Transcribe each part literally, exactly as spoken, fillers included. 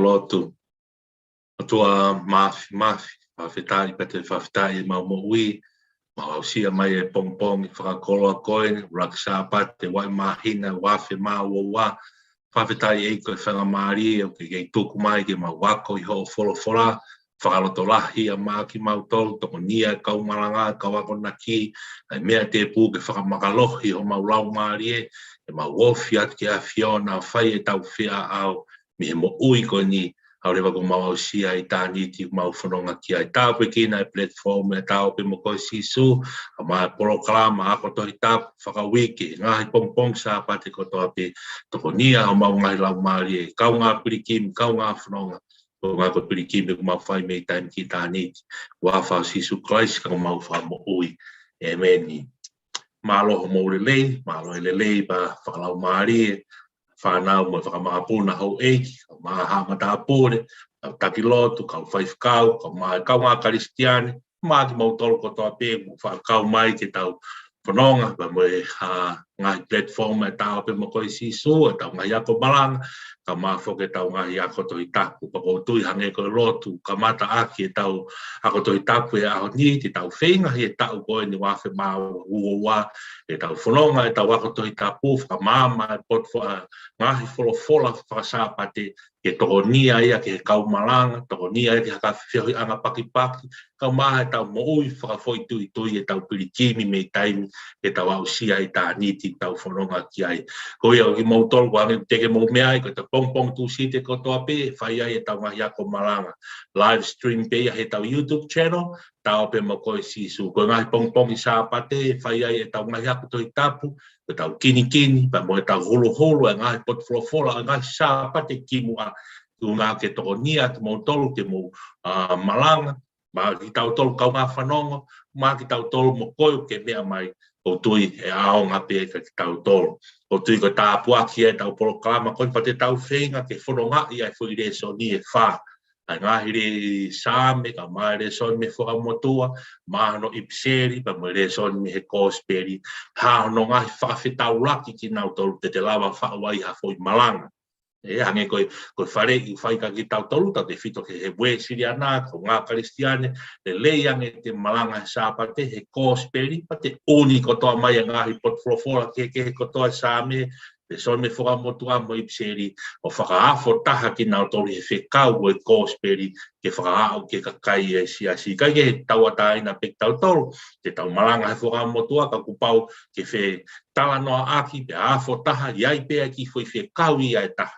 lotu. ʻOtua Māfimafi, fakafetaʻi pea te fakafetaʻi ʻemau moʻui, mau aʻusia mai e pongipongi fakakoloa ko eni, ʻuluaki Sāpate ʻo e māhina ua afe mā ua ua. Fakafetaʻi ʻEiki ko e faingamālie ʻoku ke kei tuku mai ke mau ako ʻi hoʻo folofola, fakalotolahi ʻa maʻa kimautolu, tokonia e kau malanga, kau akonaki, ʻa e meʻa tēpū ke fakamakalohi homau laumālie, ʻemau ofi atu ki he ʻAfiona ʻo fai ʻetau feʻao mei he moʻui ko eni, ʻo leva kuo mau aʻusia ʻitāniti kuo mau fononga ki ai. Tāpuekina e platform ʻa e Ta ō pē mo koe Sīsū, kae ʻumaʻā e polokalama ako Tohi Tapu fakauike, ngaahi pongipongi Sāpate kotoa pē, tokonia homau ngaahi laumālie, kaungā pilikimi, kaungā fononga, ko e ngaahi ko e pilikimi kuo mau fai mei taimi ki ʻitāniti. Huafa ʻo Sīsū Kalaisi ko homau Fakamoʻui. ʻĒmeni. Mālō hoʻomou lelei, mālō e lelei pea fakalaumālie, fānau mo e fakamāpuna houʻeiki, kae ʻumaʻā haʻa matāpule, kau taki lotu, kau faifekau, kae ʻumaʻā e kaungā Kalisitiane, maʻa kimoutolu kotoa pē, mou fakakau mai ke tau fononga, pea mo e, ʻa, ngaahi platform ʻa e Ta ō pē mo koe Sīsū, ʻetau ngaahi ako malanga, kae ʻumaʻā foki ʻetau ngaahi ako Tohi Tapu, pea ʻoku ou tui hangē ko e lotu, kamata ʻaki ʻetau ako Tohi Tapu he ʻaho ni, te tau feinga he taʻu ko eni ua afe mā ua ua, ʻetau fononga, ʻetau ako Tohi Tapu, fakamaama e potu fo-, ʻa, ngaahi folofola faka-Sāpate, ke tokonia ia ki he kau malanga, tokonia ia ki he kau feohiʻanga pakipaki, kae ʻumaʻā ʻetau moʻui fakafoʻituitui ʻetau pilikimi mei taimi ke tau aʻusia ʻitāniti ʻetau fononga ki ai. Ko ia ʻo kimoutolu, ʻoku hangē ʻoku teʻeki ke mou meaʻi, ko e pongipongi Tūsite kotoa pē, fai ai ʻetau ngaahi ako malanga. Live stream pē ia heʻetau YouTube channel, Ta ō pē mo koe Sīsū. Ko e ngaahi pongipongi Sāpate, fai ai ʻetau ngaahi ako Tohi Tapu, ko ʻetau kinikini, pea mo ʻetau holoholo e ngaahi potu folofola, e ngaahi Sāpate kimuʻa, ʻuhinga ke tokonia kimoutolu ke mou, ʻa, malanga, maʻa kitautolu kaungā fanongo, maʻa kitautolu mo koe ʻoku ke meʻa mai, ʻoku ou tui ʻe ʻaonga pē kia kitautolu. ʻOku ou tui ko e tāpuaki ia ʻetau polokalama ko eni pea te tau feinga ke fonongaʻi ʻa e foʻi lēsoni ʻe fā. ʻA e ngaahi lē-, Saame, kae ʻumaʻā e lēsoni mei he Fuakava Motuʻa, maʻa hono ʻIpiseli, pea mo e lēsoni mei he Kōsipeli, ʻa hono ngaahi fakafetaulaki kinautolu te te lava faʻu ai ha foʻi malanga. ʻE, hangē ko e, ko e faleʻi ʻoku fai kia kitautolu, tautefito ki he Uēsiliana, kaungā Kalisitiane, lelei ange ʻete malanga he Sāpate, he Kōsipeli, pea te ʻuni kotoa mai e ngaahi potu folofola kehekehe kotoa e Saame, lēsoni mei he Fuakava Motuʻa mo e ʻIpiseli, ʻo fakaafo taha kinautolu he fekau ʻo e Kōsipeli, ke fakaaʻu ki he kakai ʻo e siasi. ʻIkai ke tauʻatāina pē kitautolu, te tau malanga he Fuakava Motuʻa, ka kuo pau ke fetalanoaʻaki, pea afo taha, ʻi ai pē ʻa e kiʻi foʻi fekau ia ʻe taha.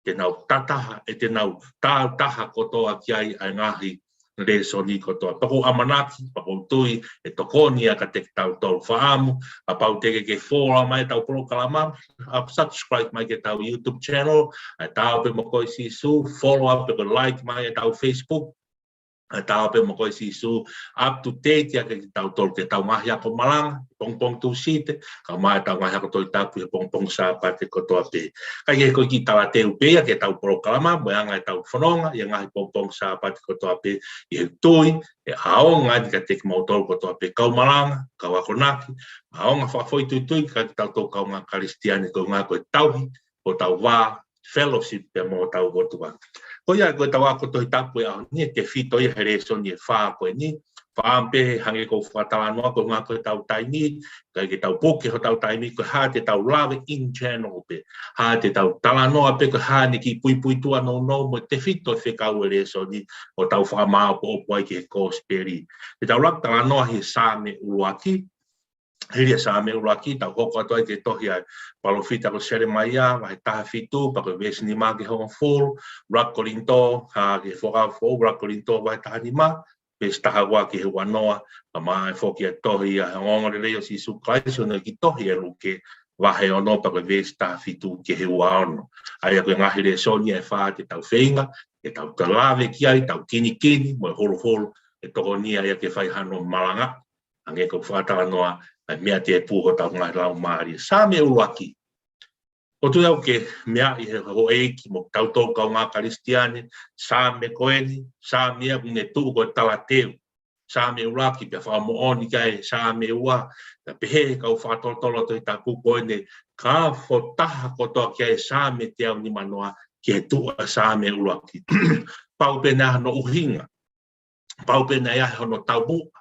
Te nau tātaha, ʻe te nau tāutaha kotoa ki ai ʻa e ngaahi lēsoni kotoa. Pea ʻoku ou ʻamanaki, pea ʻoku ou tui, ʻe tokoni ia kiate kitautolu. Fakaʻamu, kapau teʻeki ke follow mai ʻetau polokalama, ʻa, subscribe mai ki heʻetau YouTube channel, ʻa e Ta ō pē mo koe Sīsū, follow up pe ko e like mai ʻetau Facebook, ʻa e Ta ō pē mo koe Sīsū, up to date ia kia kitautolu ki heʻetau ngaahi ako malanga, pongipongi Tūsite, kae ʻumaʻā ʻetau ngaahi ako Tohi Tapu he pongipongi Sāpate kotoa pē. Kae kehe ko e kiʻi talateu pē ia ki heʻetau polokalama, mo e anga ʻetau fononga, ʻi he ngaahi pongipongi Sāpate kotoa pē, ʻi he tui, ʻe ʻaonga eni kiate kimoutolu kotoa pē kau malanga, kau akonaki, ʻaonga fakafoʻituitui kia kitautolu kaungā Kalisitiane, ko e ʻuhinga ko e tauhi, ko hotau vā, fellowship pea mo hotau ʻOtua. Ko ia ko ʻetau ako Tohi Tapu he ʻaho ni, ʻe tefito ia he lēsoni ʻe fā ko eni, fakaʻamu pē hangē ko e fakatalanoa ko e ʻuhinga ko ʻetau taimi, ʻikai ke tau puke hotau taimi, ko e hā te tau lave in general pē. Hā te tau talanoa pē ko e hā ʻene kiʻi puipuituʻa nounou mo e tefito e fekau e lēsoni ʻo tau fakamāʻopoʻopo ai ki he Kōsipeli. Te tau laka talanoa he Saame ʻuluaki, hili e Saame ʻuluaki, tau hoko atu ai ki he tohi ʻa e palōfita ko Selemaia, vahe taha fitu, pea ko e veesi nima ki he hongofulu, ʻuluaki Kolinitō, ʻa, ki he Fuakava Foʻou, ʻuluaki Kolinitō vahe taha nima, veesi taha ua ki he ua noa, kae ʻumaʻā foki e tohi ʻa e ongoongolelei ʻo Sīsū Kalaisi ʻo ne ki tohi ʻe Luke, vahe ono pea ko e veesi taha fitu ki he ua ono. ʻA ia ko e ngaahi lēsoni ʻe fā te tau feinga, ke tau lave ki ai, tau kinikini, mo e holoholo, ʻe tokoni ia ke fai hano malanga, hangē ko e fakatalanoa, ʻa e meʻa tēpū hotau ngaahi laumālie. Saame ʻuluaki. ʻOku ou tui au ʻoku ke meaʻi he houʻeiki mo kitautolu kaungā Kalisitiane, Saame ko eni, Saame ia ʻoku ne tuʻu ko e talateu. Saame ʻuluaki pea fakamoʻoni ki ai Saame ua, pea pehē ʻe he kau fakatotolo Tohi Tapu ko ʻene kafo taha kotoa ki ai Saame teau nimanoa, ki he tuʻu ʻa e Saame ʻuluaki. Pau pē naʻe ʻi ai hono ʻuhinga, pau pē naʻe ʻi ai hono taumuʻa,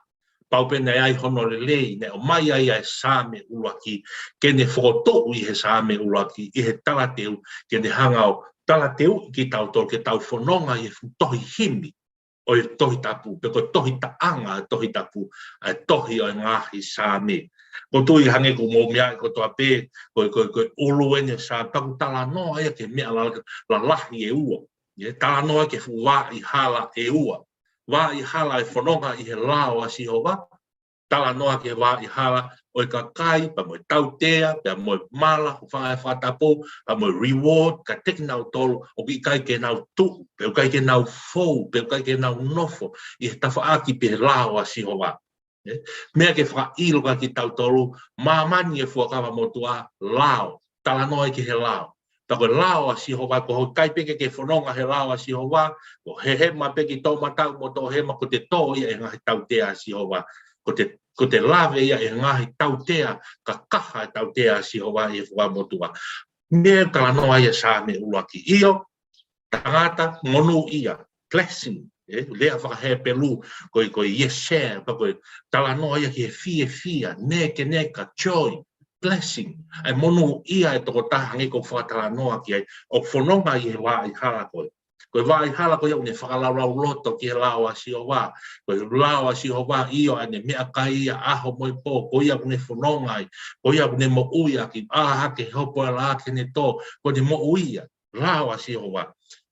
pau pē naʻe ʻi ai hono lelei, naʻe ʻomai ai ʻa e Saame ʻuluaki, ke ne fokotuʻu ʻi he Saame ʻuluaki, ʻi he talateu, ke ne hanga ʻo talateuʻi kitautolu ke tau fononga ʻi he fuʻu tohi himi ʻo e Tohi Tapu, pe ko e tohi taʻanga ʻo e Tohi Tapu, ʻa e tohi ʻo e ngaahi Saame. ʻOku ou tui hangē ko hoʻomou meaʻi kotoa pē, ko e, ko e, ko e ʻulu eni ʻo e Saame, pea ʻoku talanoa ia ki he meʻa la-, lalahi ʻe ua. ʻIo, talanoa ki he fuʻu vaʻa hala ʻe ua. Vaʻa hala ʻo e fononga ʻi he lao ʻa Sihova, talanoa ki he vaʻa hala ʻo e kakai, pea mo e tautea, pea mo e mala, hūfanga he fakatapu, pea mo e reward, kiate kinautolu ʻoku ʻikai ke nau tuʻu, pe ʻoku ʻikai ke nau fou, pe ʻoku ʻikai ke nau nofo ʻi he tafaʻaki pe lao ʻa Sihova. ʻE, meʻa ke fakaʻilo kiate kitautolu, māmani ʻi he Fuakava Motuʻa, lao, talanoa ki he lao. Pea ko e lao ʻa Sihova, ko hoʻo ʻikai pē ke ke fononga he lao ʻa Sihova, ko e hehema pē ki toʻomataʻu mo toʻohema, ko ʻete tō ia ʻi he ngaahi tautea ʻa Sihova. Ko ʻete, ko ʻete lave ia ʻi he ngaahi tautea kakaha ʻo e tautea ʻa Sihova ʻi he Fuakava Motuʻa. Meʻa ʻoku talanoa ai ʻa e Saame ʻuluaki. ʻIo, tangata monūʻia, blessing, ʻe, lea faka-Hepelū, ko e, ko e yesher, pea ko e talanoa ia ki he fiefia, nekeneka, joy, blessing. ʻA e monūʻia ʻa e tokotaha hangē ko e fakatalanoa ki ai, ʻoku fononga ʻi he vaʻa hala ko ē. Ko e vaʻa hala ko ia ʻoku ne fakalaulauloto ki he lao ʻa Sihova. Ko e lao ʻa Sihova, ʻio, ʻa ʻene meʻakai ia ʻaho mo e pō, ko ia ʻoku ne fononga ai, ko ia ʻoku ne moʻui ʻaki, ʻā hake, hopo ʻa e laʻā ki heʻene tō, ko ʻene moʻui ia, lao ʻa Sihova.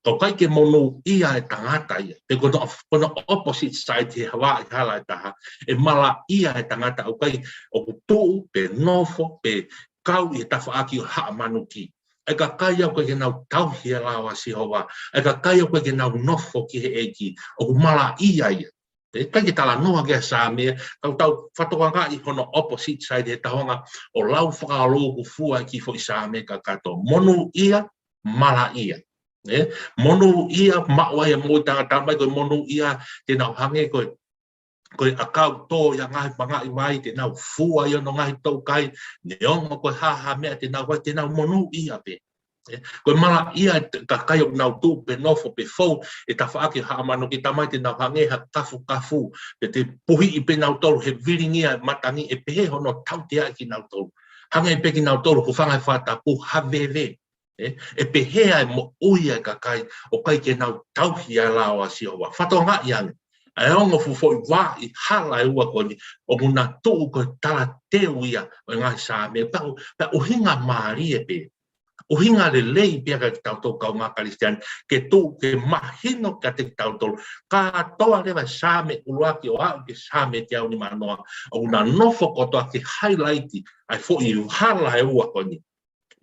Ka ʻoku ʻikai ke monūʻia e tangata ia, pe ko hono, ko hono opposite side he vaʻa hala ʻe taha, ʻe malaʻia e tangata ʻoku ʻikai, ʻoku tuʻu, pe nofo, pe kau ʻi he tafaʻaki ʻo e haʻa manuki. ʻA e kakai ʻoku ʻikai ke nau tauhi e lao ʻa Sihova, ʻa e kakai ʻoku ʻikai ke nau nofo ki he ʻEiki, ʻoku malaʻia ia. ʻE, ʻikai ke talanoa ki ai ʻa e Saame, ka ʻoku tau fakatokangaʻi hono opposite side he tafaʻanga ʻo lau fakaʻalu ʻoku fua e kiʻi foʻi Saame kakato. Monūʻia, malaʻia. ʻE, monūʻia, maʻu ai ʻa e moʻui taʻengata, talamai ko e monūʻia, te nau hangē ko e, ko e ʻakau tō ʻi ha ngaahi mangaʻi vai, te nau fua ʻi hono ngaahi toukai, neongo ko e hā ha meʻa te nau fai, te nau monūʻia pē. ʻE, ko e malaʻia e kakai ʻoku nau tuʻu pe nofo pe fou ʻi he tafaʻaki haʻa manuki, talamai te nau hangē ha kafukafu, pe te puhiʻi pē kinautolu he vilingia e matangi, ʻe pehē hono tauteaʻi kinautolu. Hangē pē kinautolu, hūfanga he fakatapu, ha veve. ʻE, ʻe pehē ʻa e moʻui ʻa e kakai ʻoku ʻikai ke nau tauhi ʻa e lao ʻa Sihova. Fakatokangaʻi ange ʻa e ongo fuʻu foʻi vaʻa hala ʻe ua ko eni, ʻoku na tuʻu ko e talateu ia ʻo e ngaahi Saame, pea ʻu-, pea ʻuhinga mālie pē. ʻUhinga lelei pē ia kiate kitautolu kaungā Kalisitiane, ke tuʻu ke mahino kiate kitautolu. Kātoa leva e Saame ʻuluaki ʻo aʻu ki he Saame teau nimanoa, ʻoku na nofo kotoa ke highlight ʻa e foʻi hala ʻe ua ko eni.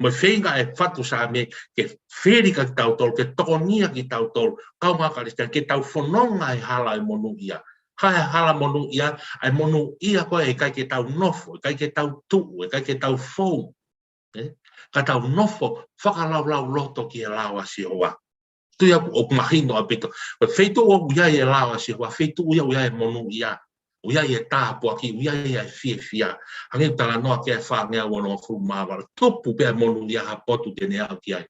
Mo e feinga e fatu Saame ke fili kiate kitautolu, ke tokonia kitautolu, kaungā Kalisitiane, ke tau fononga he hala ʻo e monūʻia. Ko e hala monūʻia, ʻa e monūʻia ko ē ʻikai ke tau nofo, ʻikai ke tau tuʻu, ʻikai ke tau fou. ʻE? Ka tau nofo fakalaulauloto ki he lao ʻa Sihova. Tui au ʻoku mahino ʻaupito. Ko e feituʻu ʻoku ʻi ai e lao ʻa Sihova, feituʻu ia ʻoku ʻi ai e monūʻia, ʻoku ʻi ai e tāpuaki, ʻoku ʻi ai e fiefia. Hangē ko e talanoa ki ai e fāngeau ono fulu mā valu. Tupu pē ʻa e monūʻia ha potu te ne aʻu ki ai.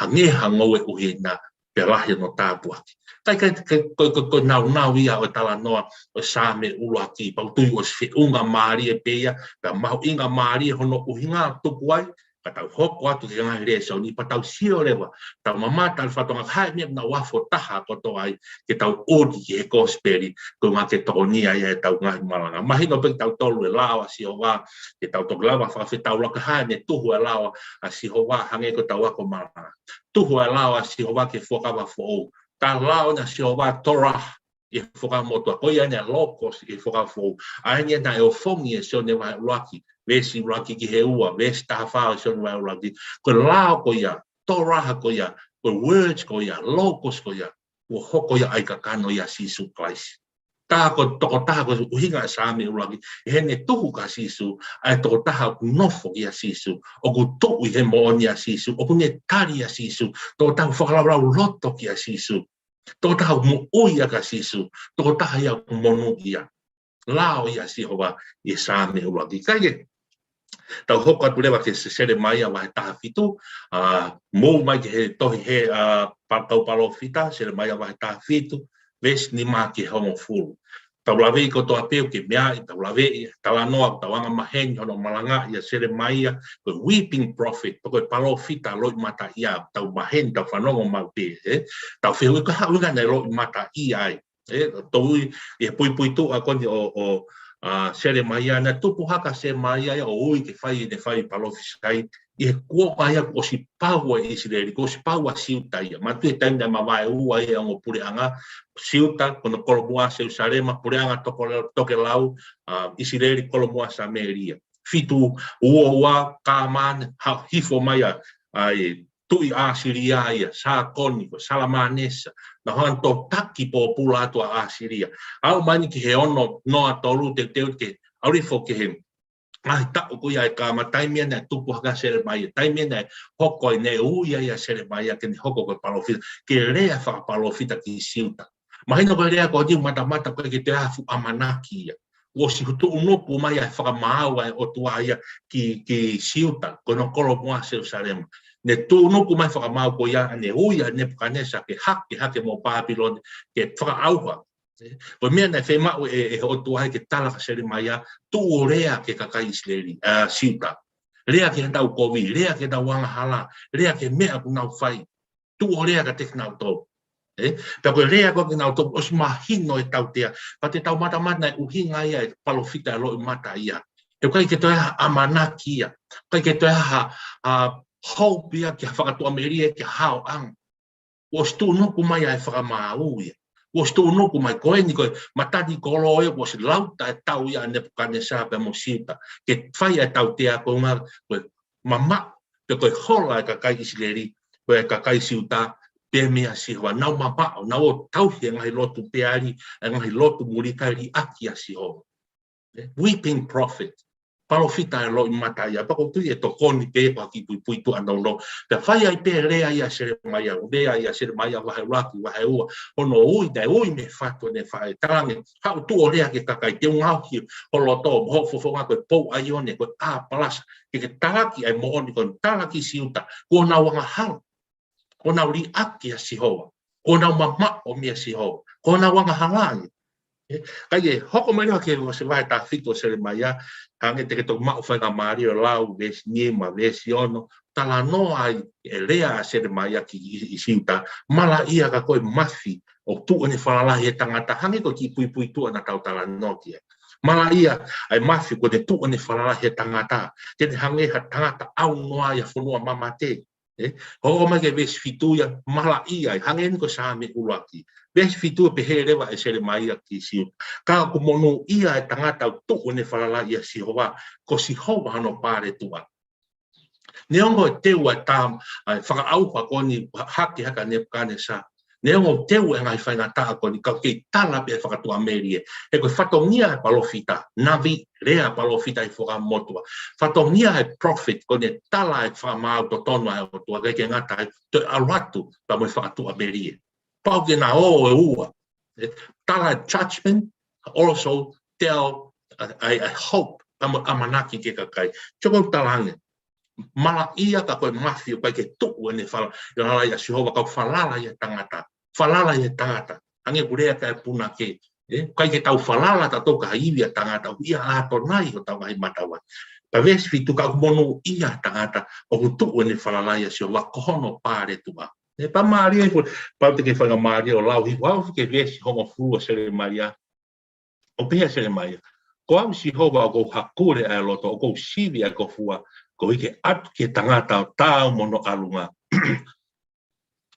Hangē ha ngoue ʻuhina, pea lahi hono tāpuaki. Kae, kae, kae, ko, ko, ko e nāunau ia ʻo e talanoa ʻo e Saame ʻuluaki, pea ʻoku ou tui ʻoku ʻosi feʻunga mālie pē ia, pea mahuʻinga mālie hono ʻuhinga tupu ai, ka tau hoko atu ki he ngaahi lēsoni, pea tau sio leva, tau mamata ʻa e fatongia, hā e meʻa naʻa nau afo taha kotoa ai, ke tau ʻomi ki he kosipeli, ko e ʻuhinga ke tokonia ia ʻetau ngaahi malanga. Mahino pē kiate kitautolu e lao ʻa Sihova, ke tau toki lava fakafetaulaki hā ʻene tuhu e lao ʻa Sihova, hangē ko ʻetau ako malanga. Tuhu e lao ʻa Sihova ki he Fuakava Foʻou. Ko e lao ʻa Sihova, Torah, ʻi he Fuakava Motuʻa, ko ia ʻeni ʻa e Logos ʻi he Fuakava Foʻou. ʻA eni naʻe ʻofongi ʻe Sione vahe ʻuluaki, veesi ʻuluaki ki he ua, veesi taha fā ʻo Sione vahe ʻuluaki. Ko e lao ko ia, Torah ko ia, ko e words ko ia, Logos ko ia, kuo hoko ia ʻa e kakano ʻia Sīsū Kalaisi. Tā ko e tokotaha ko e ʻuhinga e Saame ʻuluaki, ʻi heʻene tuhu kia Sīsū, ʻa e tokotaha ʻoku nofo kia Sīsū, ʻoku tuʻu ʻi he moʻoni ʻia Sīsū, ʻoku ne tali ʻa Sīsū, tokotaha ʻoku fakalaulauloto kia Sīsū. Tokotaha ʻoku moʻui ʻia Sīsū, tokotaha ia ʻoku monūʻia. Lao ia ʻa Sihova ʻi he Saame ʻuluaki. Kae kehe, Tau hoko atu leva ki he Selemaia vahe taha fitu, ʻa, mou mai ki he tohi he, ʻa, pa-, kau palōfita, Selemaia vahe taha fitu, veesi nima ki he hongofulu. Tau laveʻi kotoa pē ʻoku ke meaʻi, tau laveʻi, talanoa, tau anga maheni, hono malangaʻi ʻa Selemaia, ko e weeping prophet, pe ko e palōfita loʻimataʻia, tau maheni, tau fanongo maʻu pē, ē? Tau fehuʻi ko e hā e ʻuhinga naʻe loʻimataʻia ai. Ē, tau ui, ʻi he puipuituʻa ko eni ʻo, ʻo, ʻa, Selemaia, naʻe tupu hake ʻa Selemaia ia ʻo ui ke fai ʻene fai palōfisai, ʻi he kuonga ia kuo ʻosi pau ʻa ʻIsileli, kuo ʻosi pau ʻa Siuta ia. Manatuʻi he taimi naʻe mavaeua ai e ongo puleʻanga, Siuta, ko hono kolomuʻa Selusalema, puleʻanga toko-, tokelau, ʻa, ʻIsileli, kolomuʻa Samēlia. Fitu ua ua, Kamane, ha-, hifo mai ʻa, ʻa e tuʻi ʻAsilia ia, Sākoni, ko Salamanesa, naʻe hanga ʻo taki pōpula atu ʻa ʻAsilia. Aʻu mai eni ki he ono noa tolu teuteu ke ʻalu hifo ki he ngaahi taʻu ko ia ʻe kama, taimi ia naʻe tupu hake ʻa Selemaia, taimi ia naʻe hoko ai, naʻe ui ai ʻa Selemaia ke ne hoko ko e palōfita, ke lea fakapalōfita ki Siuta. Mahino ko e lea ko eni matamata ko e ʻikai ke toe ʻi ai ha fuʻu ʻamanaki ia. Kuo ʻosi tuʻunuku mai ʻa e fakamaau ʻa e ʻOtua ia ki, ki Siuta, ko hono kolomuʻa Selusalema. Ne tuʻunuku mai fakamaau ko ia, ne ui ʻa Nepukanesa ke hake, hake mo Pāpilone, ke fakaʻauha. Ko e meʻa naʻe fiemaʻu ʻe, ʻe he ʻOtua ia ke tala kia Selemaia, tuʻu ʻo lea ki he kakai ʻIsileli, ʻa, Siuta. Lea ki heʻenau kovi, lea ki heʻenau angahala, lea ki he meʻa ʻoku nau fai. Tuʻu ʻo lea kiate kinautolu. Ē? Pea ko e lea ko ē kiate kinautolu, ʻosi mahino e tautea. Pea te tau matamata naʻe ʻuhinga ia e palōfita loʻimataʻia. He ʻoku ʻikai ke toe ʻi ai ha ʻamanaki ia. ʻIkai ke toe ʻi ai ha, ha hope ia ki ha fakatuʻamelie, ki ha haoʻanga. Kuo ʻosi tuʻunuku mai ʻa e fakamaau ia. Kuo ʻosi tuʻunuku mai ko eni ko e matanikolo ia, kuo ʻosi lauta e tau ia ʻa Nepukanesa pea mo Siuta. Ke fai e tautea ko e ʻuhinga ko e mamaʻo, pe ko e hola e kakai ʻIsileli, ko e kakai Siuta, pea meia Sihova, nau mamaʻo, nau ō ʻo tauhi e ngaahi lotu Peali, e ngaahi lotu mulikai liʻaki ʻa Sihova. Ē, weeping prophet. Palōfita ʻe loʻimataʻia, pea ʻoku ou tui ʻe tokoni pē ko e kiʻi puipuituʻa nounou. Pea fai ai pē lea ia ʻa Selemaia, ʻo lea ia ʻa Selemaia vahe ʻuluaki, vahe ua, hono ui, naʻe ui mei he fatu ʻene faʻē, talaange, haʻu tuʻu ʻo lea ki he kakai, te u ngaohi ho loto, mo hoʻo fofonga ko e pou ʻaione, ko e ʻā palasa, ke ke talaki ʻa e moʻoni ko eni, talaki Siuta, kuo nau angahala, kuo nau liʻaki ʻa Sihova, kuo nau mamaʻo meia Sihova, kuo nau angahala ia. Ē, ka ʻi he hoko mai leva ki he vahe taha fitu ʻo Selemaia, hangē te ke toki maʻu faingamālie ʻo lau veesi nima, veesi ono, talanoa ai e lea ʻa Selemaia ki, ʻi, ʻi Siuta, malaʻia ka ko e mafi ʻoku tuʻu ʻene falala ʻi he tangata, hangē ko e kiʻi puipuituʻa naʻa tau talanoa ki ai. Malaʻia ʻa e mafi ko ʻene tuʻu ʻene falala ʻi he tangata, te ne hangē ha tangata ʻaunoa ʻi ha fonua mamate. Ē, hoko mai ki he veesi fitu ia, malaʻia ai, hangē eni ko e Saame ʻuluaki. Veesi fitu pehē leva ʻe Selemaia ki Siuta. Ka ʻoku monūʻia e tangata ʻoku tuʻu ʻene falala ʻia Sihova, ko Sihova hono paletuʻa. Neongo e teu ʻa e tama, ʻa e fakaʻauha ko eni hake hake ʻa Nepukanesa. Neongo e teu e ngaahi faingataʻa ko eni ka ʻoku kei tala pē e fakatuʻamelie. He ko e fatongia e palōfita, navi, lea palōfita ʻi he Fuakava Motuʻa. Fatongia e prophet, ko ʻene tala e fakamaau totonu ʻa e ʻOtua, ʻikai ke ngata ai, toe ʻalu atu pea mo e fakatuʻamelie. Pau ke na ō e ua. Ē, tala e judgment, also tell a, a, a hope, pea mo e ʻamanaki ki he kakai. Toko talaange, malaʻia ka ko e mafi ʻoku ʻikai ke tuʻu ʻene fala-, falala ʻia Sihova, ka ʻoku falala ʻia tangata. Falala ʻia tangata. Hangē ko e lea ʻa e punake. Ē, ʻikai ke tau falala tautolu ki ha ivi ʻa tangata, ʻoku ʻia ʻAtonai hotau ngaahi matavai. Pea veesi fitu, ka ʻoku monūʻia e tangata ʻoku tuʻu ʻene falala ʻia Sihova, ko hono paletuʻa. Ē, pea mālie ko, pau te ke faingamālie ʻo lau hifo, aʻu ki he veesi hongofulu ʻo Selemaia. ʻOku pehē ʻe Selemaia, ko au Sihova ʻoku ou hakule ʻa e loto, ʻoku ou sivi ʻa e kōfua, koeʻuhi ke ʻatu ki he tangata ʻo taau mo hono ʻalunga,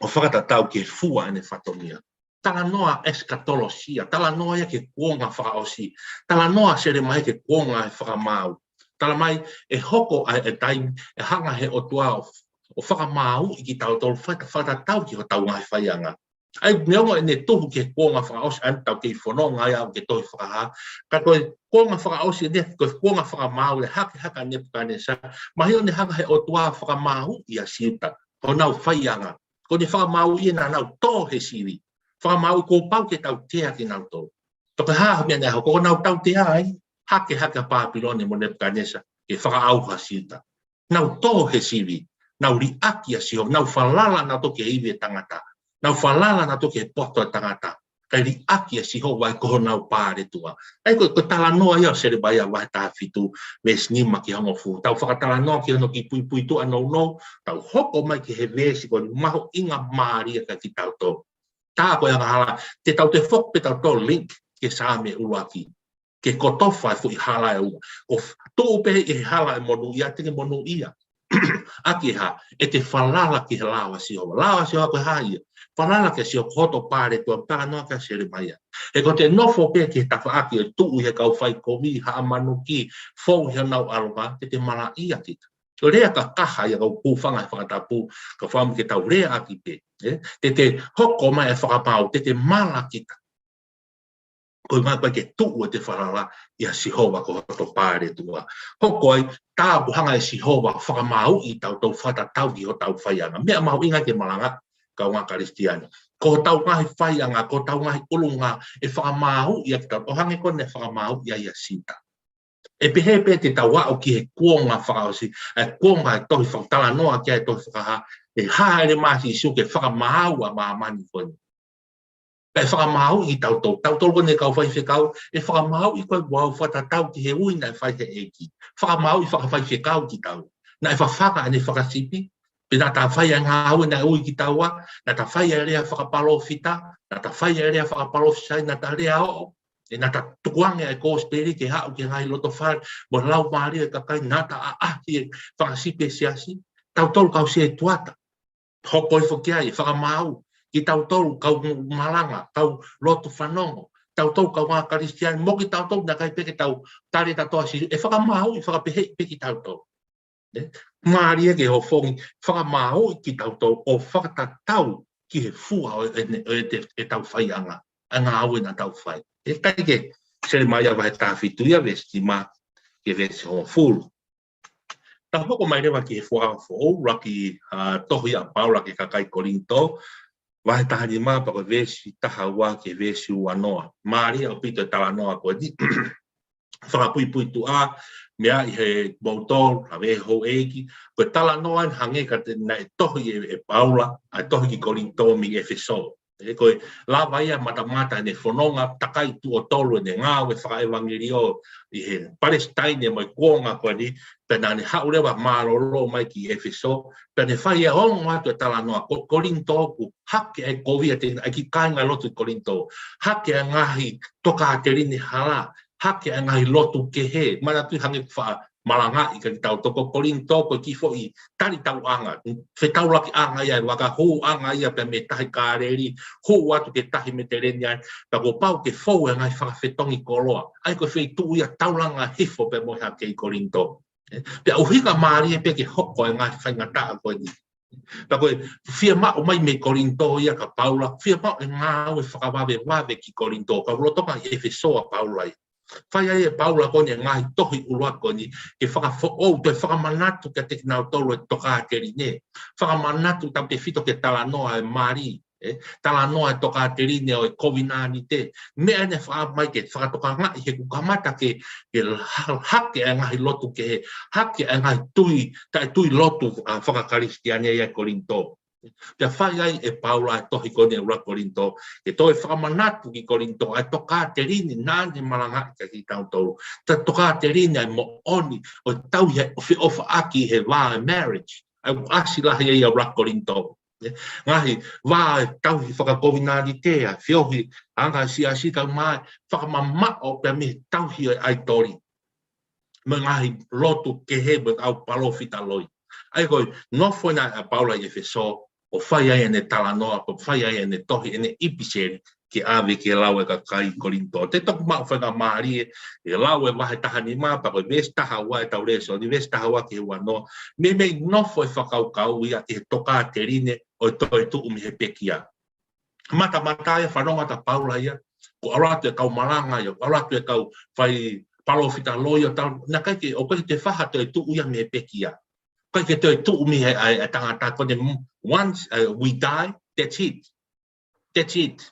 ʻo fakatatau ki he fua ʻene fatongia. Talanoa esikatolosia, talanoa ia ki he kuonga fakaʻosi, talanoa Selemaia ki he kuonga e fakamaau. Talamai ʻe hoko ʻa e taimi ʻe hanga ʻe he ʻOtua ʻo, ʻo fakamaauʻi kitautolu faka-, fakatatau ki hotau ngaahi faiʻanga. ʻA ia, neongo ʻene tuhu ki he kuonga fakaʻosi ʻa eni ʻoku tau kei fononga ai ʻo aʻu ki he tohi Fakahā. Ka ko e kuonga fakaʻosi eni, ko e kuonga fakamaau ʻe hake hake ʻa Nepukanesa. Mahino naʻe hanga ʻe he ʻOtua ʻo fakamaauʻi ʻa Siuta, honau faiʻanga. Ko ʻene fakamaauʻi ē naʻa nau tō he sivi. Fakamaauʻi kuo pau ke tautea kinautolu. Pea ko e hā e meʻa naʻe hoko, ko ʻenau tautea ai, hake hake ʻa Pāpilone mo Nepukanesa. ke fakaʻauha Siuta. Nau tō he sivi, nau liʻaki ʻa Sihova, nau falala nautolu ki he ivi ʻo e tangata, nau falala nautolu ki he poto ʻo e tangata, kae liʻaki ʻa Sihova ʻi ko honau paletuʻa. ʻA ia ko e, ko e talanoa ia ʻo Selemaia vahe taha fitu, veesi nima ki he hongofulu. Tau fakatalanoa ki hono kiʻi puipuituʻa nounou, tau hoko mai ki he veesi ko eni mahuʻinga mālie kiate kitautolu. Tā ko e angahala, te tau toe foki pē tautolu link ki he Saame ʻuluaki, ki he kotofa e foʻi hala ʻe ua. ʻOku tuʻu pē ʻi he hala ʻo e monūʻia, te ke monūʻia. ʻAki e hā? ʻE te falala ki he lao ʻa Sihova. Lao ʻa Sihova ko e hā ia? Falala ki Sihova ko hoto paletuʻa, talanoa ki ai ʻa Selemaia. He ko ʻete nofo pē ki he tafaʻaki ʻo e tuʻu ʻi he kau faikovi, haʻa manuki, fou ʻi honau ʻalunga, te te malaʻia kita. Ko e lea kakaha ia ʻoku ou hūfanga he fakatapu, ka fakaʻamu ke tau leaʻaki pē. ʻE? Te te hoko mai e fakamaau, te te mala kita. Ko e ʻuhinga ko ē ke tuʻu ʻete falala ʻia Sihova ko hoto paletuʻa. Hoko ai, tā ʻoku hanga ʻe Sihova ʻo fakamaauʻi tautolu fakatatau ki hotau faiʻanga. Meʻa mahuʻinga ke malanga, kāinga Kalisitiane. Ko hotau ngaahi faiʻanga, ko hotau ngaahi ʻulungaanga, ʻe fakamaauʻi ʻaki tautolu, ʻo hangē ko ʻene fakamaauʻi ai ʻa Siuta. ʻE pehē pē te tau aʻu ki he kuonga fakaʻosi, ʻa e kuonga ʻo e tohi fakatalanoa ki ai e tohi Fakahā, ʻe hāʻele mai ʻa Sīsū ke fakamaau ʻa māmani ko eni. Pea ʻe fakamaauʻi tautolu, tautolu ko eni kau faifekau, ʻe fakamaauʻi koe mo au fakatatau ki he ui naʻe fai ʻe he ʻEiki. Fakamaauʻi fakafaifekau kitaua. Naʻe fafanga ʻene fakasipi, pea naʻa ta fai ʻa e ngāue naʻe ui kitaua, naʻa ta fai ʻa e lea fakapalōfita, naʻa ta fai ʻa e lea fakapalōfisai, naʻa ta lea ʻo, ʻe naʻa ta tukuange ʻa e kosipeli ke haʻu ki he ngaahi loto fale, mo e laumālie ʻo e kakai, naʻa ta ʻaʻahi e fakasipi ʻo e siasi, tautolu kau sētuata. Hoko hifo ki ai, fakamaau, kitautolu kau malanga, kau lotu fanongo, tautolu kāinga Kalisitiane, mo kitautolu naʻe ʻikai pē ke tau tali ʻe tautolu ʻa Sīsū, ʻe fakamaauʻi, fakapeheʻi pē kitautolu. Ne? Mālie ke hofongi, fakamaauʻi kitautolu ʻo fakatatau ki he fua ʻo e, ʻo e, ʻo e te, ʻetau faiʻanga, ʻa e ngāue naʻa tau fai. ʻE kai ke, Selemaia vahe taha fitu ia veesi nima ki he veesi hongofulu. Tau hoko mai leva ki he Fuakava Foʻou, ʻuluaki, ʻa, tohi ʻa Paula ki he kakai Kolinitō, vahe taha nima pea ko e veesi taha ua ki he veesi ua noa. Mālie ʻaupito e talanoa ko eni. Fakapuipuituʻa, meʻa ʻi he moutolu, ʻa e houʻeiki, ko e talanoa eni hangē ka te naʻe tohi ʻe, ʻe Paula, ʻa e tohi ki Kolinitō mei ʻEfesō. ʻE ko e lava ia matamata ʻene fononga takai tuʻo tolu ʻene ngāue fakaʻevangeliō ʻi he Palesitaine mo e kuonga ko eni, pea naʻa ne haʻu leva mālōlō mai ki ʻEfesō, pea ne fai ʻa e ongo atu e talanoa ko Kolinitō ʻoku hake ʻa e kovi ʻa e, ʻa e kiʻi kāingalotu ʻi Kolinitō, hake ʻa e ngaahi tokāteline hala, hake ʻa e ngaahi lotu kehe, manatuʻi hangē ko e faʻa malangaʻi kiate kitautolu ko Kolinitō ko e kiʻi foʻi talitauʻanga, fetaulakiʻanga ia ʻa e vaka, hūʻanga ia pea mei he tahi Kāleli, hū atu ki he tahi Metiteleniane, pea kuo pau ke fou e ngaahi fakafetongi koloa. ʻA ia ko e feituʻu ia taulanga hifo pea mo e hake ʻi Kolinitō. Pea ʻuhinga mālie pē ke hoko e ngaahi faingataʻa ko eni. Pea ko e fiemaʻu mai mei Kolinitō ia kia Paula, fiemaʻu e ngāue fakavavevave ki Kolinitō, ka lolotonga ʻi ʻEfesō ʻa Paula ia. Fai ai ʻe Paula ko eni e ngaahi tohi ʻuluaki ko eni, ke fakafoʻou, toe fakamanatu kiate kinautolu e tokāteline. Fakamanatu tautefito ki he talanoa e mali, ʻe, talanoa e tokāteline ʻo e kovinānite. Meʻa ʻeni ʻe fakaʻamu mai ke fakatokangaʻi he kuo kamata ke, ke ha-, hake ʻa e ngaahi lotu kehe, hake ʻa e ngaahi tui, taʻetui lotu, ʻa, fakakalisitiane ʻi Kolinitō. Pea fai ai ʻe Paula e tohi ko eni ʻuluaki Kolinitō, ke toe fakamanatu ki Kolinitō ʻa e tokāteline naʻa ne malangaʻi kiate kitautolu. Ko e tokāteline ʻa e moʻoni ʻo e tauhi ʻa e feʻofaʻaki he vā ʻo e marriage. ʻA ia ʻoku ʻasi lahi ai ʻa ʻuluaki Kolinitō. Ngaahi vā ʻo e tauhi fakakovinānite, ʻa e feohi, anga siasi kae ʻumaʻā e fakamamaʻo pea mei he tauhi ʻo e ʻaitoli. Mo e ngaahi lotu kehe mo e kau palōfita loi. ʻA ia ko e nofo ena ʻa Paula ʻi ʻEfesō, ʻo fai ai ʻene talanoa, ʻo fai ai ʻene tohi, ʻene ʻipiseli, ke ʻave ki he lau ʻa e kakai Kolinitō. Te toki maʻu faingamālie, ʻe lau e vahe taha nima, pea ko e veesi taha ua ʻetau lēsoni, veesi taha ua ki he ua noa, meimei nofo e fakakaukau ia ki he tokāteline ʻo e toetuʻu mei he pekia. Matamata ia fanongo atu ʻa Paula ia, kuo ʻalu atu e kau malanga ia, kuo ʻalu atu e kau fai palōfita loi ʻo tau, naʻe ʻikai ke, ʻoku ʻikai ke toe fai ha toetuʻu ia mei he pekia. ʻIkai ke toe tuʻu mei he, ʻa e, ʻa e tangata ko eni, once, uh, we die, that's it. That's it.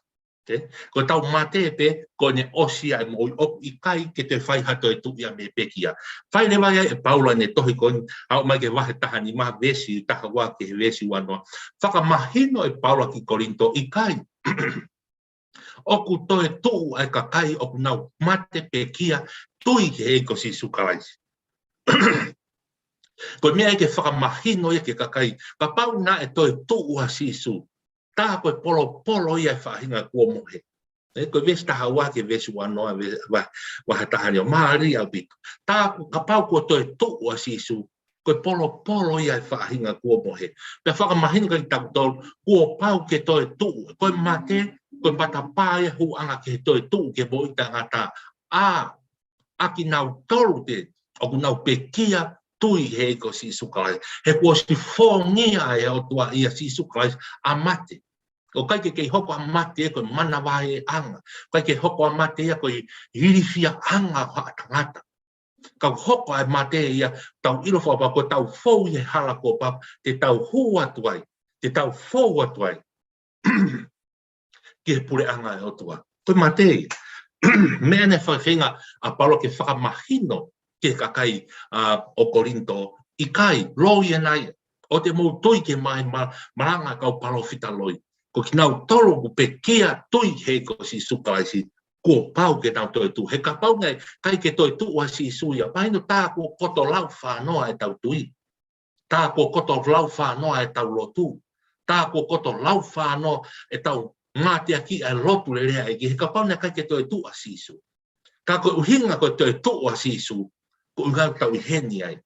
Te, ko ʻetau mate pē, ko ʻene ʻosi ʻa e moʻui, ʻoku ʻikai ke toe fai ha toetuʻu ia mei he pekia. Fai leva ia ʻe Paula ʻene tohi ko eni, aʻu mai ki he vahe taha nima, veesi taha ua ki he veesi ua noa. Fakamahino ʻe Paula ki Kolinitō, ʻikai. ʻOku toetuʻu ʻa e kakai ʻoku nau mate pekia, tui ki he ʻEiki ko Sīsū Kalaisi. Ko e meʻa ia ke fakamahino ia ki he kakai, kapau naʻe toetuʻu ʻa Sīsū, tā ko e polopolo ia ʻa e faʻahinga kuo mohe. ʻE, ko e veesi taha ua ki he veesi ua noa, ve-, va-, vahe taha nima, mālie ʻaupito. Tā ko, kapau kuo toetuʻu ʻa Sīsū, ko e polopolo ia ʻa e faʻahinga kuo mohe. Pea fakamahino kiate kitautolu, kuo pau ke toetuʻu. Ko e mate, ko e matapā ia ʻo e hūʻanga ki he toetuʻu ki he moʻui taʻengata. ʻA, ʻa kinautolu pē ʻoku nau pekia, tui he ʻEiki ko Sīsū Kalaisi. He kuo ʻosi fōngia ʻe he ʻOtua ʻia Sīsū Kalaisi ʻa mate. ʻOku ʻikai ke kei hoko ʻa mate ko e manavaheʻanga. ʻOku ʻikai ke hoko ʻa mate ia ko e ilifiaʻanga ʻo haʻa tangata. Ka ʻoku hoko ʻa e mate ia, tau ʻilo fakapapau ko ʻetau fou ʻi he hala kuo pau, te tau hū atu ai, te tau fou atu ai ki he puleʻanga ʻo e ʻOtua. Ko e mate ia. Meʻa naʻe fakaʻuhinga ʻa Paula ke fakamahino ki he kakai, ʻa, ʻo Kolinitō, ʻikai, loi ʻena ia. ʻOua te mou tui ki he ma-, ma-, malanga ʻa e kau palōfita loi. Ko kinautolu ʻoku pekia, tui he ʻEiki ko Sīsū Kalaisi, kuo pau ke nau toetuʻu. He kapau naʻe ʻikai ke toetuʻu ʻa Sīsū ia, mahino tā kuo koto lau fā noa ʻetau tui. Tā kuo koto lau fā noa ʻetau lotu. Tā kuo koto lau fā noa ʻetau mateakiʻi ʻa e lotu lelei ʻa e ʻEiki, he kapau naʻe ʻikai ke toetuʻu ʻa Sīsū. Ka ko e ʻuhinga ko e toetuʻu ʻa Sīsū, ko e ʻuhinga ʻoku tau ʻi heni ai.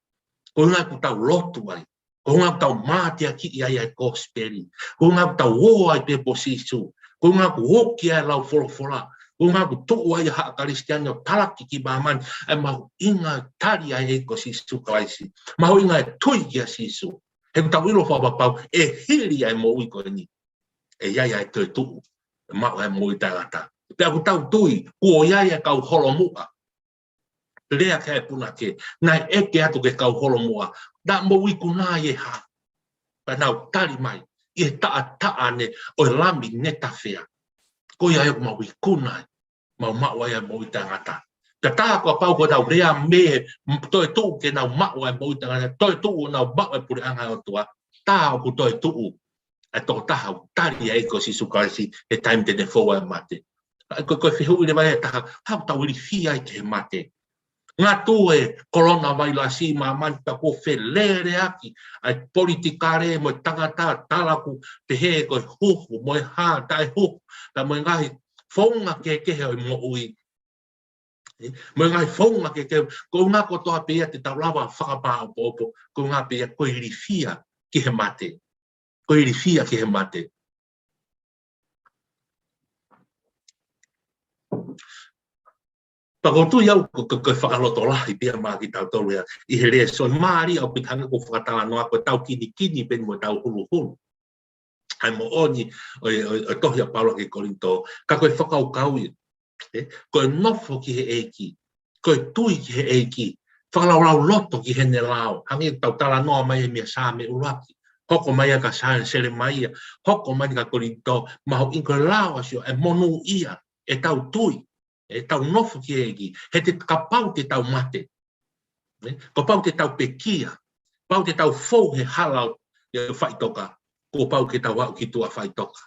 Ko e ʻuhinga ʻoku tau lotu ai. Ko e ʻuhinga ʻoku tau mateakiʻi ai ʻa e kosipeli. Ko e ʻuhinga ʻoku tau ō ai pē pea mo Sīsū. Ko e ʻuhinga ʻoku ʻoku ʻi ai e lau folofola. Ko e ʻuhinga ʻoku tuʻu ai ʻa haʻa Kalisitiane ʻo talaki ki māmani ʻa e mahuʻinga ʻo e tali ʻa e ʻEiki ko Sīsū Kalaisi. Mahuʻinga ʻo e tui kia Sīsū. He ʻoku tau ʻilo fakapapau, ʻe hili ʻa e moʻui ko eni, ʻe ʻi ai ʻa e toetuʻu, ʻe maʻu ʻa e moʻui taʻengata. Pea ʻoku tau tui, kuo ʻi ai ʻa e kau holomuʻa. Lea ki ai e punake, naʻe ʻeke atu ki he kau holomuʻa, naʻa mou ikuna ʻi he hā? Pea nau tali mai, ʻi he taʻataʻa ne ʻo e Lami ne tafea. Ko ia ʻoku mau ikuna ai, mau maʻu ai ʻa e moʻui taʻengata. Pea tā kuo pau ke nau lea mei he toetuʻu ke nau maʻu ʻa e moʻui taʻengata, toetuʻu ʻo nau maʻu ʻa e puleʻanga ʻo e ʻOtua. Tā ʻoku toetuʻu ʻa e tokotaha ʻoku tali ʻa e ʻEiki ko Sīsū Kalaisi he taimi te ne fou ai mei he mate. Ko, ko e fehuʻi leva ia ʻe taha, hā ʻoku tau ilifia ai ki he mate? Ngatu e kolona vailasi ʻi māmani, pea kuo feleleʻaki ʻa e politikale mo e tangata, tala ʻoku pehē ko e huhu, mo e hā, taʻehuhu, pea mo e ngaahi founga kehekehe ʻo e moʻui. Ē, mo e ngaahi founga kehekehe, ko e ʻuhinga kotoa pē ia te tau lava fakapāopoopo, ko e ʻuhinga pē ia ko e ilifia ki he mate. Ko e ilifia ki he mate. Pea ʻoku ou tui au ko, ko, ko e fakalotolahi pē ia maʻa kitautolu ia ʻi he lēsoni, mālie ʻaupito hangē ko e fakatalanoa ko ʻetau kinikini pē mo ʻetau huluhulu. ʻA e moʻoni ʻo e, ʻo e, ʻo e tohi ʻa Paula ki Kolinitō, ka ko e fakakaukau ia. Ē, ko e nofo ki he ʻEiki, ko e tui ki he ʻEiki, fakalaulauloto ki heʻene lao, hangē ko ʻetau talanoa mai ʻi he meʻa Saame ʻuluaki, hoko mai ʻa e kia Selemaia, hoko mai ʻa e kia Kolinitō, mahuʻinga ko e lao ʻa Sihova, ʻe monūʻia ʻetau tui, ʻetau nofo ki he ʻEiki, he te kapau te tau mate. Ē, kuo pau te tau pekia, pau te tau fou he hala ʻo e faʻitoka, kuo pau ke tau aʻu ki tuʻa faʻitoka.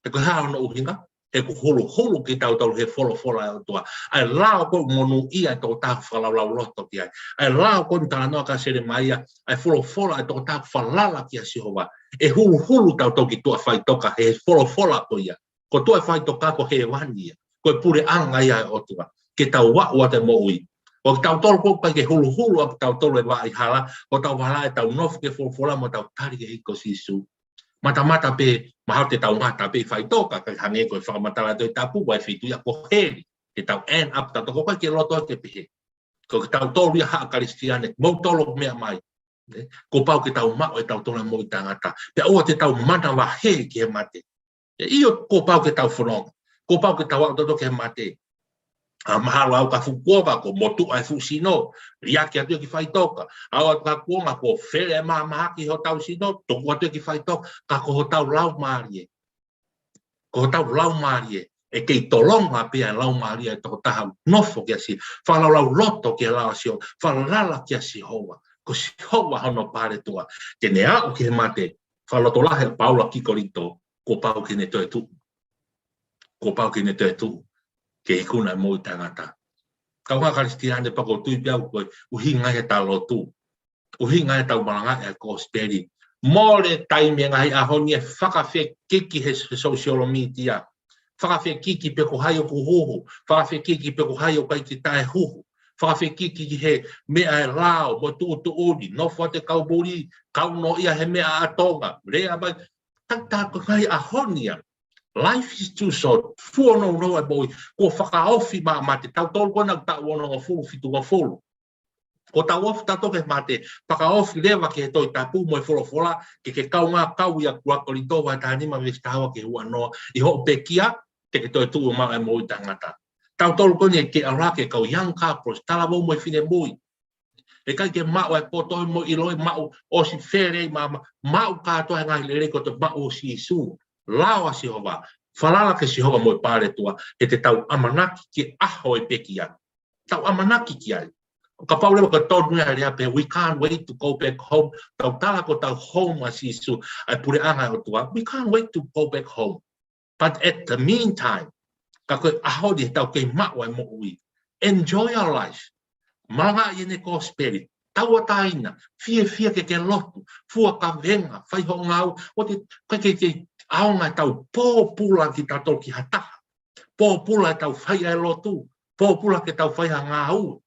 He ko e hā hono ʻuhinga? He ʻoku huluhulu kitautolu he folofola ʻa e ʻOtua. ʻA e lao ʻoku monūʻia e tokotaha ʻoku fakalaulauloto ki ai. ʻA e lao ʻoku talanoa kia Selemaia, ʻa e folofola ʻa e tokotaha ʻoku falala kia Sihova. ʻE huluhulu tautolu ki tuʻa faʻitoka he folofola ko ia. Ko tuʻa faʻitoka ko hēvani ia. Ko e puleʻanga ia ʻo e ʻOtua. Ke tau aʻu atu e moʻui. Ko kitautolu ʻoku ʻikai ke huluhulu ʻa kitautolu he vaʻa hala, ko ʻetau hala ʻetau nofo ki he folofola mo ʻetau tali ki he ʻEiki ko Sīsū. Matamata pē, mahalo te tau ngata pē ʻi faʻitoka, kae hangē ko e fakamatala ʻa e Tohi Tapu, vahe fitu ia ko heli. Ke tau end up, tautolu ʻoku ʻikai ke loto ke pehē. Ko kitautolu ia haʻa Kalisitiane, moutolu meʻa mai. Ē, kuo pau ke tau maʻu ʻe tautolu e moʻui taʻengata. Pea ʻoua te tau manavahē ki he mate. ʻE ʻio, kuo pau ke tau fononga. Kuo pau ke tau aʻu tautolu ki he mate. ʻA, mahalo ʻaʻau ki ha fuʻu kuonga, kuo motuʻa e fuʻu sino, liʻaki atu ia ki faʻitoka. ʻAʻau atu ki ha kuonga, kuo fele e mahamahaki hotau sino, tuku atu ia ki faʻitoka, ka ko hotau laumālie. Ko hotau laumālie, ʻE kei tolonga pē ʻa e laumālie ʻo e tokotaha ʻoku nofo kia Sihova, fakalaulauloto ki he lao ʻa Sihova, falala kia Sihova, ko Sihova hono paletua. Te ne aʻu ki he mate, fakalotolahi ʻa Paula ki Kolinitō, kuo pau ke ne toetuʻu. Kuo pau ke ne toetuʻu ki he ikuna ʻo e moʻui taʻengata. Kaungā Kalisitiane, pea ʻoku ou tui pē au ko e ʻuhinga ia ʻetau lotu, ʻuhinga ia ʻetau malangaʻi ʻa e kosipeli. Mole taimi he ngaahi ʻaho ni ʻe fakafekiki he, he social media, fakafekiki pe ko hai ʻoku huhu, fakafekiki pe ko hai ʻoku ʻikai ke taʻehuhu, fakafekiki ki he meʻa ʻa e lao mo e tuʻutuʻuni, nofo atu e kau muli, kaunoʻia he meʻa ʻa Tonga, lea mai, taʻe tā ko e ngaahi ʻaho ni ia. Life is too short. Fuʻu nounou e moʻui. Kuo fakaofi mai ʻa e mate, tautolu ko ena ʻoku taʻu onongofulu, fitungofulu. Kuo tau ofi tautolu ki he mate, fakaofi leva ki he Tohi Tapu mo e folofola, ke ke kaungā kau ia, ʻuluaki Kolinitō vahe taha nima veesi taha ua ki he ua noa, ʻi hoʻo pekia, te ke toetuʻu maʻu e moʻui taʻengata. Tautolu ko eni ʻoku ke ʻalu hake kau young couples, talavou mo e finemui. ʻE ʻikai ke maʻu e poto mo e ʻilo, ʻe maʻu ʻosi fele ʻi māmani, maʻu kātoa e ngaahi lelei kotoa, maʻu ʻo Sīsū. Lao ʻa Sihova, falala kia Sihova mo e paletua, he te tau ʻamanaki ki he ʻaho ʻo e pekia. Tau ʻamanaki ki ai. Kapau leva ko e tonu ia e lea pē, "We can't wait to go back home." Tau tala ko hotau home ʻa Sīsū, ʻa e puleʻanga ʻo e ʻOtua. "We can't wait to go back home." But at the meantime, ka ko e ʻaho ni ʻoku tau kei maʻu ai e moʻui. Enjoy your life. Malangaʻi ʻene kosipeli. Tauʻatāina. Fiefia ke ke lotu. Fua kavenga. Fai hoʻo ngāue. ʻOua te ke, ke, ke ʻaonga ʻetau pōpula kitautolu ki ha taha. Pōpula ʻetau fai ʻa e lotu. Pōpula ke tau fai ha ngāue.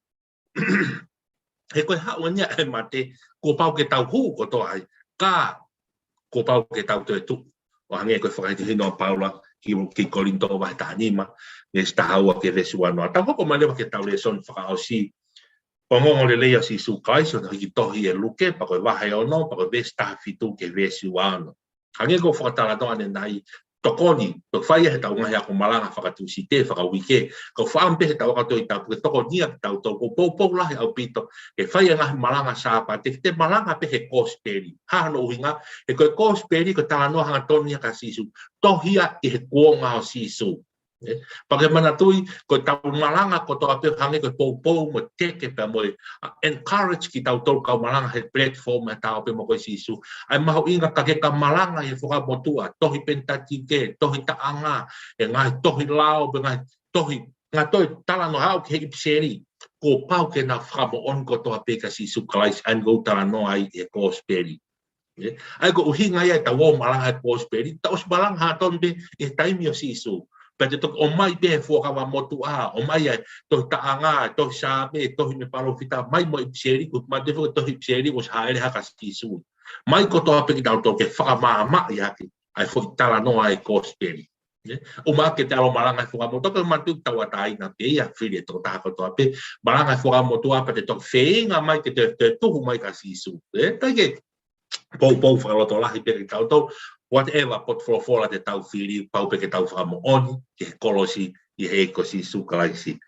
He ko e haʻu eni ia e mate, kuo pau ke tau hū kotoa ai, ka kuo pau ke tau toetuʻu. ʻO hangē ko e fakahinohino ʻa Paula ki, ki Kolinitō vahe taha nima, veesi taha ua ki he veesi ua noa. Tau hoko mai leva ki heʻetau lēsoni fakaʻosi. Ko e ongoongolelei ʻa Sīsū Kalaisi, ʻoku hiki tohi ʻe Luke, pea ko e vahe ono, pea ko e veesi taha fitu ki he veesi ua ono. Hangē ko e fakatalanoa ʻanenai, tokoni, ʻoku fai ia heʻetau ngaahi ako malanga faka-Tūsite, fakauike, ʻoku ou fakaʻamu pē heʻetau ako Tohi Tapu ke tokoniʻi kitautolu, ʻoku poupou lahi ʻaupito ke fai e ngaahi malanga Sāpate, ke te malanga pē he kosipeli. Hā hono ʻuhinga? He ko e kosipeli ko e talanoa hangatonu ia kia Sīsū, tohi ia ki he kuonga ʻo Sīsū. ʻE, pea ke manatuʻi, ko ʻetau malanga kotoa pē hangē ko e poupou mo e teke pea mo e, ʻa, encourage kitautolu kau malanga he platform ʻa e Ta ō pē mo koe Sīsū. ʻA e mahuʻinga ka ke ka malanga he Fuakava Motuʻa, tohi Pentateuch, tohi Taʻanga, e ngaahi tohi lao, pe ngaahi tohi, ngaahi tohi talanoa aʻu ki he ʻIpiseli, kuo pau ke na fakamoʻoni kotoa pē kia Sīsū Kalaisi, ʻa ia ʻoku talanoa ai e kosipeli. ʻE, ʻa ia ko e ʻuhinga ia ʻetau ō malanga e kosipeli, tau ʻosi malanga hangatonu pē he taimi ʻo Sīsū. Pea te toki ʻomai pē he Fuakava Motuʻa, ʻomai e tohi Taʻanga, tohi Saame, tohi mei he palōfita, mai mo e ʻIpiseli, ko e mate fo tohi ʻIpiseli, ʻosi hāʻele hake ʻa Sīsū. Mai kotoa pē kitautolu ke fakamaʻamaʻa ia ke, ʻa e foʻi talanoa e kosipeli. ʻE, ʻumaʻā ke te ʻalu malanga he Fuakava Motuʻa, ke manatuʻi tauʻatāina pē ia, fili e tokotaha kotoa pē, malanga he Fuakava Motuʻa, pea te toki feinga mai ke te, te tuhu mai kia Sīsū. ʻE, ʻikai ke poupou fakalotolahi pē kitautolu, whatever potufolofola te tau fili, pau pē ke tau fakamoʻoni ki he kolosi ʻi he ʻEiki ko Sīsū Kalaisi.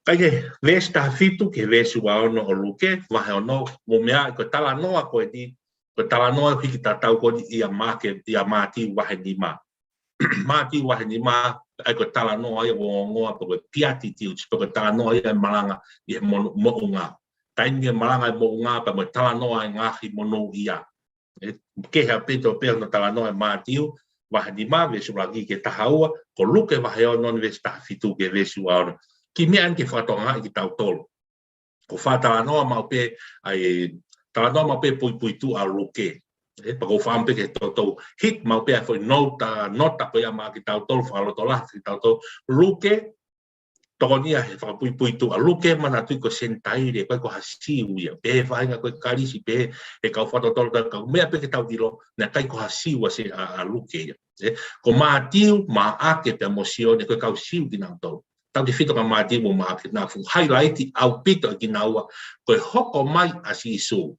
Kae kehe, veesi taha fitu ki he veesi ua ono ʻo Luke, vahe ono, mou meaʻi ko e talanoa ko eni, ko e talanoa hiki tatau ko eni ʻia Maʻake, ʻia Mātiu vahe nima. Mātiu vahe nima, ʻa ia ko e talanoa ia ʻo e ongoongo, pe ko e Beatitudes, pe ko e talanoa ia e malanga ʻi he monu-, moʻunga. Taimi e malanga e moʻunga, pea mo e talanoa e ngaahi monūʻia. ʻE, kehe ʻaupito pē hono talanoa ʻe Mātiu vahe nima, veesi ʻuluaki ki he taha ua, ko Luke vahe ono, veesi taha fitu ki he veesi ua ono. Kiʻi meʻa eni ke fakatokangaʻi kitautolu. ʻOku ou fakatalanoa maʻu pē, ʻa e, talanoa maʻu pē puipuituʻa ʻa Luke. ʻE, pea ʻoku ou fakaʻamu pē ke toutou hiki maʻu pē ʻa e foʻi nota, nota ko ia maʻa kitautolu, fakalotolahi kitautolu. Luke, tokoni ia he fakapuipuituʻa. Luke, manatuʻi ko e Senitaile, ʻikai ko ha Siu ia. Pehē ʻe he faʻahinga ko e Kalisi, pehē ʻe he kau fakatotolo, ka ko e meʻa pē ke tau ʻilo, naʻe ʻikai ko ha Siu ʻa Se-, ʻa, ʻa Luke ia. ʻE, ko Mātiu, Maʻake pea mo Sione, ko e kau Siu kinautolu. Tautefito kia Mātiu mo Maʻake, naʻa nau fuʻu highlight ʻaupito ʻe kinaua ko e hoko mai ʻa Sīsū.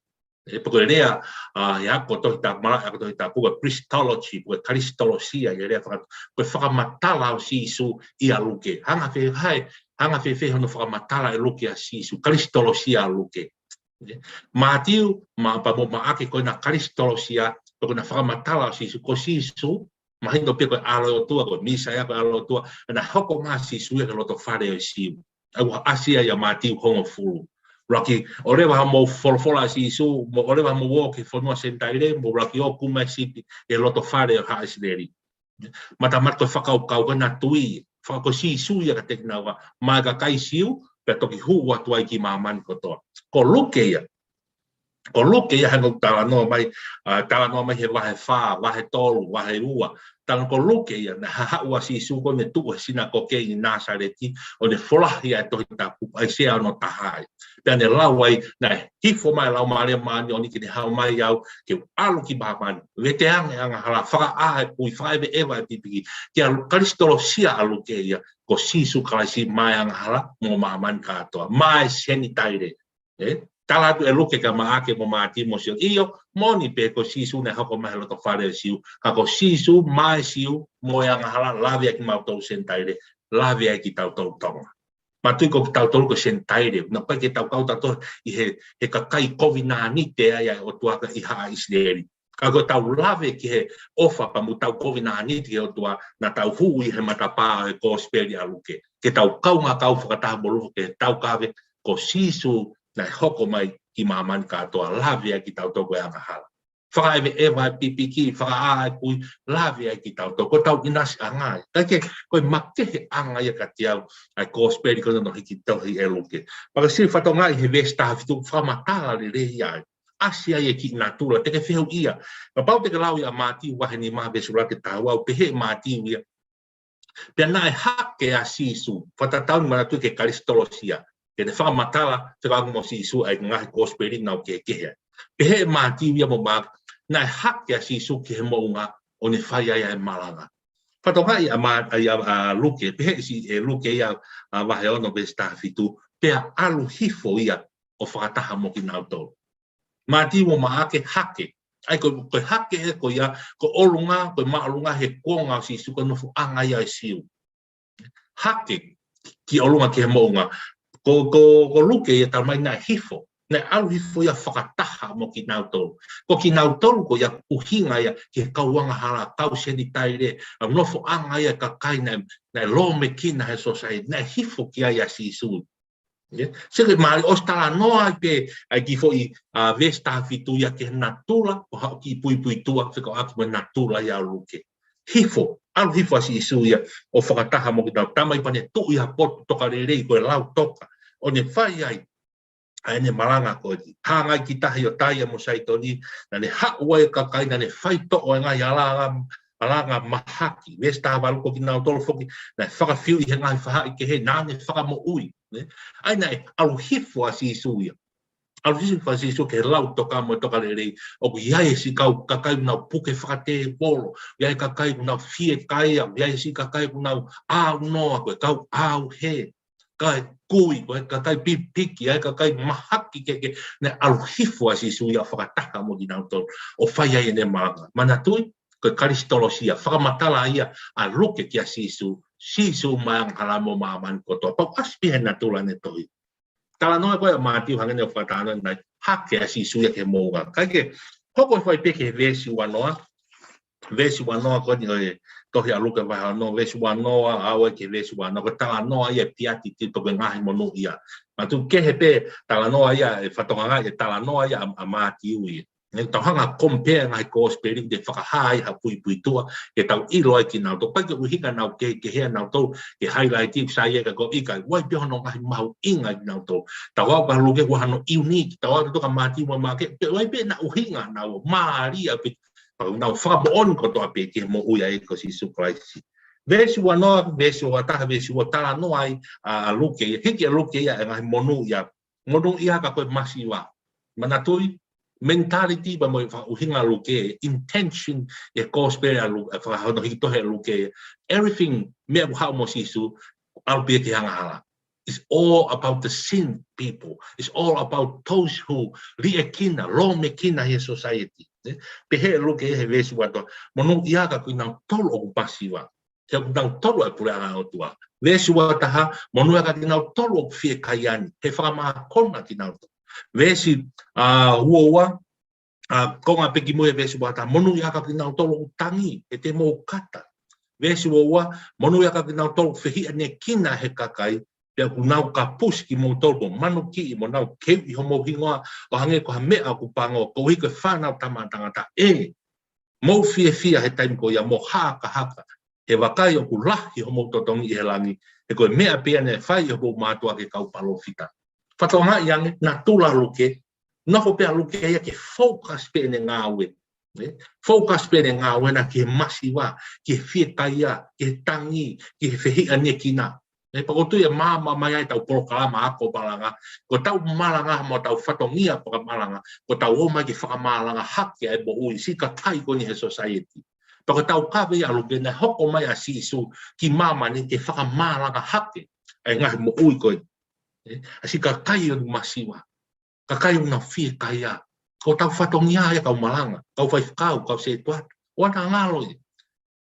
ʻE, pe ko e lea, ʻa, ʻi he ako Tohi Tapu, malanga ako Tohi Tapu, ko e Christology, ko e Kalisitolosia, ʻi he lea faka-, ko e fakamatala ʻo Sīsū ʻia Luke. Hanga fēfē, hanga fēfē hono fakamatala ʻe Luke ʻa Sīsū, Kalisitolosia ʻa Luke. ʻE, Mātiu, ma-, pea mo Maʻake ko ʻena Kalisitolosia, pe ko ʻena fakamatala ʻo Sīsū, ko Sīsū, Mahino pē ko e ʻAlo ʻo e ʻOtua, ko e Mīsaia ko e ʻAlo ʻo e ʻOtua, naʻe hoko mai ʻa Sīsū ia ki he loto fale ʻo e Siu. ʻA ia ko e ʻasi ia ʻa Mātiu hongofulu. Laki, ʻoleva haʻamou folofola ʻa Sīsū, mo ʻoleva haʻamou ō ki he fonua Senitaile, mou laki ō ʻo kumi ʻa e sipi ʻi he loto fale ʻo haʻa ʻIsileli. Matamata ko e fakakaukau ko ē naʻe tui, faka- ko Sīsū ia kiate kinaua, maʻa e kakai Siu, pea toki hū atu ai ki māmani kotoa. Ko Luke ia, ko Luke ia hangē ko e talanoa mai, ʻa, talanoa mai he vahe fā, vahe tolu, vahe ua. Talanoa ko Luke ia, naʻe haʻu ʻa Sīsū ko ē ʻo ne tuʻu he sinakoke ʻi Nāsaleti, ʻo ne folahi ʻa e Tohi Tapu, ʻAisea ono taha ai. Pea ne lau ai, naʻe hifo mai e Laumālie Māʻoniʻoni ke ne haʻu mai au, ke u ʻalu ki māmani, vete ange e angahala, fakaʻā e kui, fakaʻeveʻeva e pipiki, ke ʻalu Kalisitolosia ʻa Luke ia, ko Sīsū Kalaisi maʻa e angahala, mo māmani kātoa, maʻa e Senitaile. ʻE, tala atu ʻe Luke kia Maʻake mo Mātiu mo Sione. ʻIo, moʻoni pē ko Sīsū naʻe hoko mai he loto fale ʻo e Siu. Ka ko Sīsū maʻa e Siu, mo e angahala, lave ai kimautolu Senitaile, lave ai kitautolu Tonga. Manatuʻi ko kitautolu ko e Senitaile, naʻe ʻikai ke tau kau tautolu ʻi he, he kakai kovinānite ai ʻa e ʻOtua ʻi haʻa ʻIsileli. Ka ko ʻetau lave ki he ʻofa pea mo ʻetau kovinānite ki he ʻOtua, naʻa tau hū ʻi he matapā ʻo e Kosipeli ʻa Luke. Ke tau kaungā kau fakataha mo Luke, tau kave, ko Sīsū naʻe hoko mai ki māmani kātoa, lave ai kitautolu ko e angahala. Fakaʻeveʻeva e pipiki, fakaʻā e kui, lave ai kitautolu, ko ʻetau ʻinasiʻanga ia. Kae kehe, ko e makeheʻanga ia kiate au ʻa e Kosipeli ko ē naʻe hiki tohi ʻe Luke. Pea ko e siʻi fatongia ʻi he veesi taha fitu, fakamatala lelei ai. ʻAsi ai e kiʻi natula, te ke fehuʻia. Kapau te ke lau ia Mātiu vahe nima veesi ʻuluaki ki he taha ua, ʻoku pehē ʻe Mātiu ia. Pea naʻe hake ʻa Sīsū, fakatatau ni manatuʻi ki he Kalisitolosia, ke ne fakamatala, fekauʻaki mo Sīsū ʻa e ngaahi Kosipeli naʻa nau kehekehe. Pehē ʻe Mātiu ia mo Maʻake, naʻe hake ʻa Sīsū ki he moʻunga, ʻo ne fai ai ʻa e malanga. Fatongia ia ʻa Ma-, ʻa ia, ʻa Luke, pehē ʻe Sī-, ʻe Luke ia, ʻa vahe ono veesi taha fitu, pea ʻalu hifo ia ʻo fakataha mo kinautolu. Mātiu mo Maʻake hake. ʻA ia ko, ko e hake ē ko ia, ko ʻolunga, ko e māʻolunga he kuonga ʻo Sīsū ko e nofoʻanga ia ʻo e Siu. Hake ki ʻolunga ki he moʻunga. Ko, ko, ko Luke ia tala mai naʻe hifo. Naʻe ʻalu hifo ia fakataha mo kinautolu. Ko kinautolu ko ia ʻuhinga ia ki he kau angahala, kau Senitaile, ʻa e nofoʻanga ia kakai naʻe, naʻe lōmekina he sōsaieti, naʻe hifo ki ai ʻa Sīsū. Ia, sio ki he mālie ʻosi talanoa ai pē, ʻa e kiʻi foʻi, ʻa, veesi taha fitu ia ki he natula, ʻo haʻu ki he puipuituʻa, fekauʻaki mo e natula ia ʻo Luke. Hifo, ʻalu hifo ʻa Sīsū ia, ʻo fakataha mo kinautolu, talamai pea ne tuʻu ʻi ha potu tokalelei ko e lautoka, ʻo ne fai ai ʻa ʻene malanga ko eni. Hanga ai ki tahi ʻo Taia mo Saitoni, naʻa ne haʻu ai e kakai, naʻa ne faitoʻo e ngaahi alanga, alanga mahaki. Veesi taha valu ko kinautolu foki, naʻe fakafiu ʻi he ngaahi faʻahi kehe, naʻa ne fakamoʻui. Ne? ʻA ia naʻe ʻalu hifo ʻa Sīsū ia. ʻAlu hifo ʻa Sīsū ki he lautoka mo e tokalelei, ʻoku ʻi ai e siʻi kau kakai ʻoku nau puke fakatēvolo, ʻi ai e kakai ʻoku nau fiekaia, ʻi ai e siʻi kakai ʻoku nau ʻaunoa, ko e kau ʻauhē, kakai kui, ko e kakai pipiki, ʻi ai e kakai mahaki kehekehe, naʻe ʻalu hifo ʻa Sīsū ia ʻo fakataha mo kinautolu, ʻo fai ai ʻene malanga. Manatuʻi, ko e Kalisitolosia, fakamatala ia ʻa Luke kia Sīsū, Sīsū maʻa e angahala mo māmani kotoa. Pea ʻoku ʻasi pē he natula ʻene tohi. Talanoa ko ē ʻa Mātiu hangē ne u fakatalanoa ʻanenai, hake ʻa Sīsū ia ki he moʻunga. Kae kehe, hoko hifo ai pē ki he veesi uanoa, veesi uanoa ko eni ʻo e tohi ʻa Luke vahe ono, veesi uanoa, ʻalu ai ki he veesi uanoa, ko e talanoa ia ʻa e piati ti pe ko e ngaahi monūʻia. Manatuʻi kehe pē talanoa ia, ʻe fatongia ʻa e talanoa ia ʻa, ʻa Mātiu ia. Ne tau hanga ʻo compare ngaahi Kosipeli, te fakahā ai ha puipuituʻa, ke tau ʻilo ai kinautolu. ʻIkai ke ʻuhinga naʻa nau kehekehe ʻa nautolu, ke highlight ʻi sai ē ka ko e ʻikai, ʻoku ʻi ai pē hono ngaahi mahuʻinga ʻia kinautolu. Tau aʻu kia Luke ʻoku ʻi ai hano unique, tau aʻu ki he tohi ʻa Mātiu mo Maʻake, pea ʻoku ʻi ai pē ʻena ʻuhinga naʻa nau mālie pē, pea nau fakamoʻoni kotoa pē ki he moʻui ʻa e ʻEiki ko Sīsū Kalaisi. Veesi uanoa, veesi uataha, veesi ua, talanoa ai ʻa, ʻa Luke, hiki ʻe Luke ia e ngaahi monūʻia, monūʻia ka ko e masiva. Manatuʻi, mentality pea mo e fakaʻuhinga ʻa Luke, intention ʻi he Kosipeli ʻa Lu-, ʻa e fakahono hiki tohi ʻa Luke, everything, meʻa ʻoku haʻu mo Sīsū, ʻalu pē ia ki he angahala. It's all about the sin people. It's all about those who liʻekina, lōmekina he society. Ne? Pehē ʻe Luke he veesi uatoa, monūʻia ka ko kinautolu ʻoku masiva. He ʻoku nau tolu ʻa e puleʻanga ʻo e ʻOtua. Veesi uataha, monūʻia ka kinautolu ʻoku fiekaia ni, he fakamākona kinautolu. Veesi, ʻa, uaua, ʻa, konga pē ki mui e veesi ua taha, monūʻia ʻa kinautolu ʻoku tangi, he te mou kata. Veesi ua ua, monūʻia ʻa kinautolu fehiʻanekina he kakai, pea ʻoku nau kapusi kimoutolu ko e manukiʻi mo nau keuʻi homou hingoa, ʻo hangē ko ha meʻa ʻoku pango, koeʻuhi ko e fānau tama tangata ē. Mou fiefia he taimi ko ia mo hakahaka, he vakai ʻoku lahi homou totongi ʻi he langi, he ko e meʻa pē ia naʻe fai ʻe homou mātuʻa ki he kau palōfita. Fakatokangaʻi ange, natula ʻa Luke, nofo pē ʻa Luke ia ke focus pē ʻene ngāue. Ne? Focus pē ʻene ngāue na ki he masiva, ki he fiekaia, ki he tangi, ki he fehiʻanekina. Ne? Pea ʻoku ou tui ʻe maama mai ai ʻetau polokalama ako malanga, ko ʻetau malanga mo ʻetau fatongia fakamalanga, ko ʻetau ō mai ke fakamalanga hake ʻa e moʻui siʻi kakai ko eni he society. Pea ko ʻetau kaveinga ʻa Luke naʻe hoko mai ʻa Sīsū ki māmani ke fakamalanga hake ʻa e ngaahi moʻui ko ē. ʻE, ʻa siʻi kakai ʻoku masiva. Kakai ʻoku nau fiekaia. Ko ʻetau fatongia ia kau malanga, kau faifekau, kau sētuata. ʻOua naʻa ngalo ia.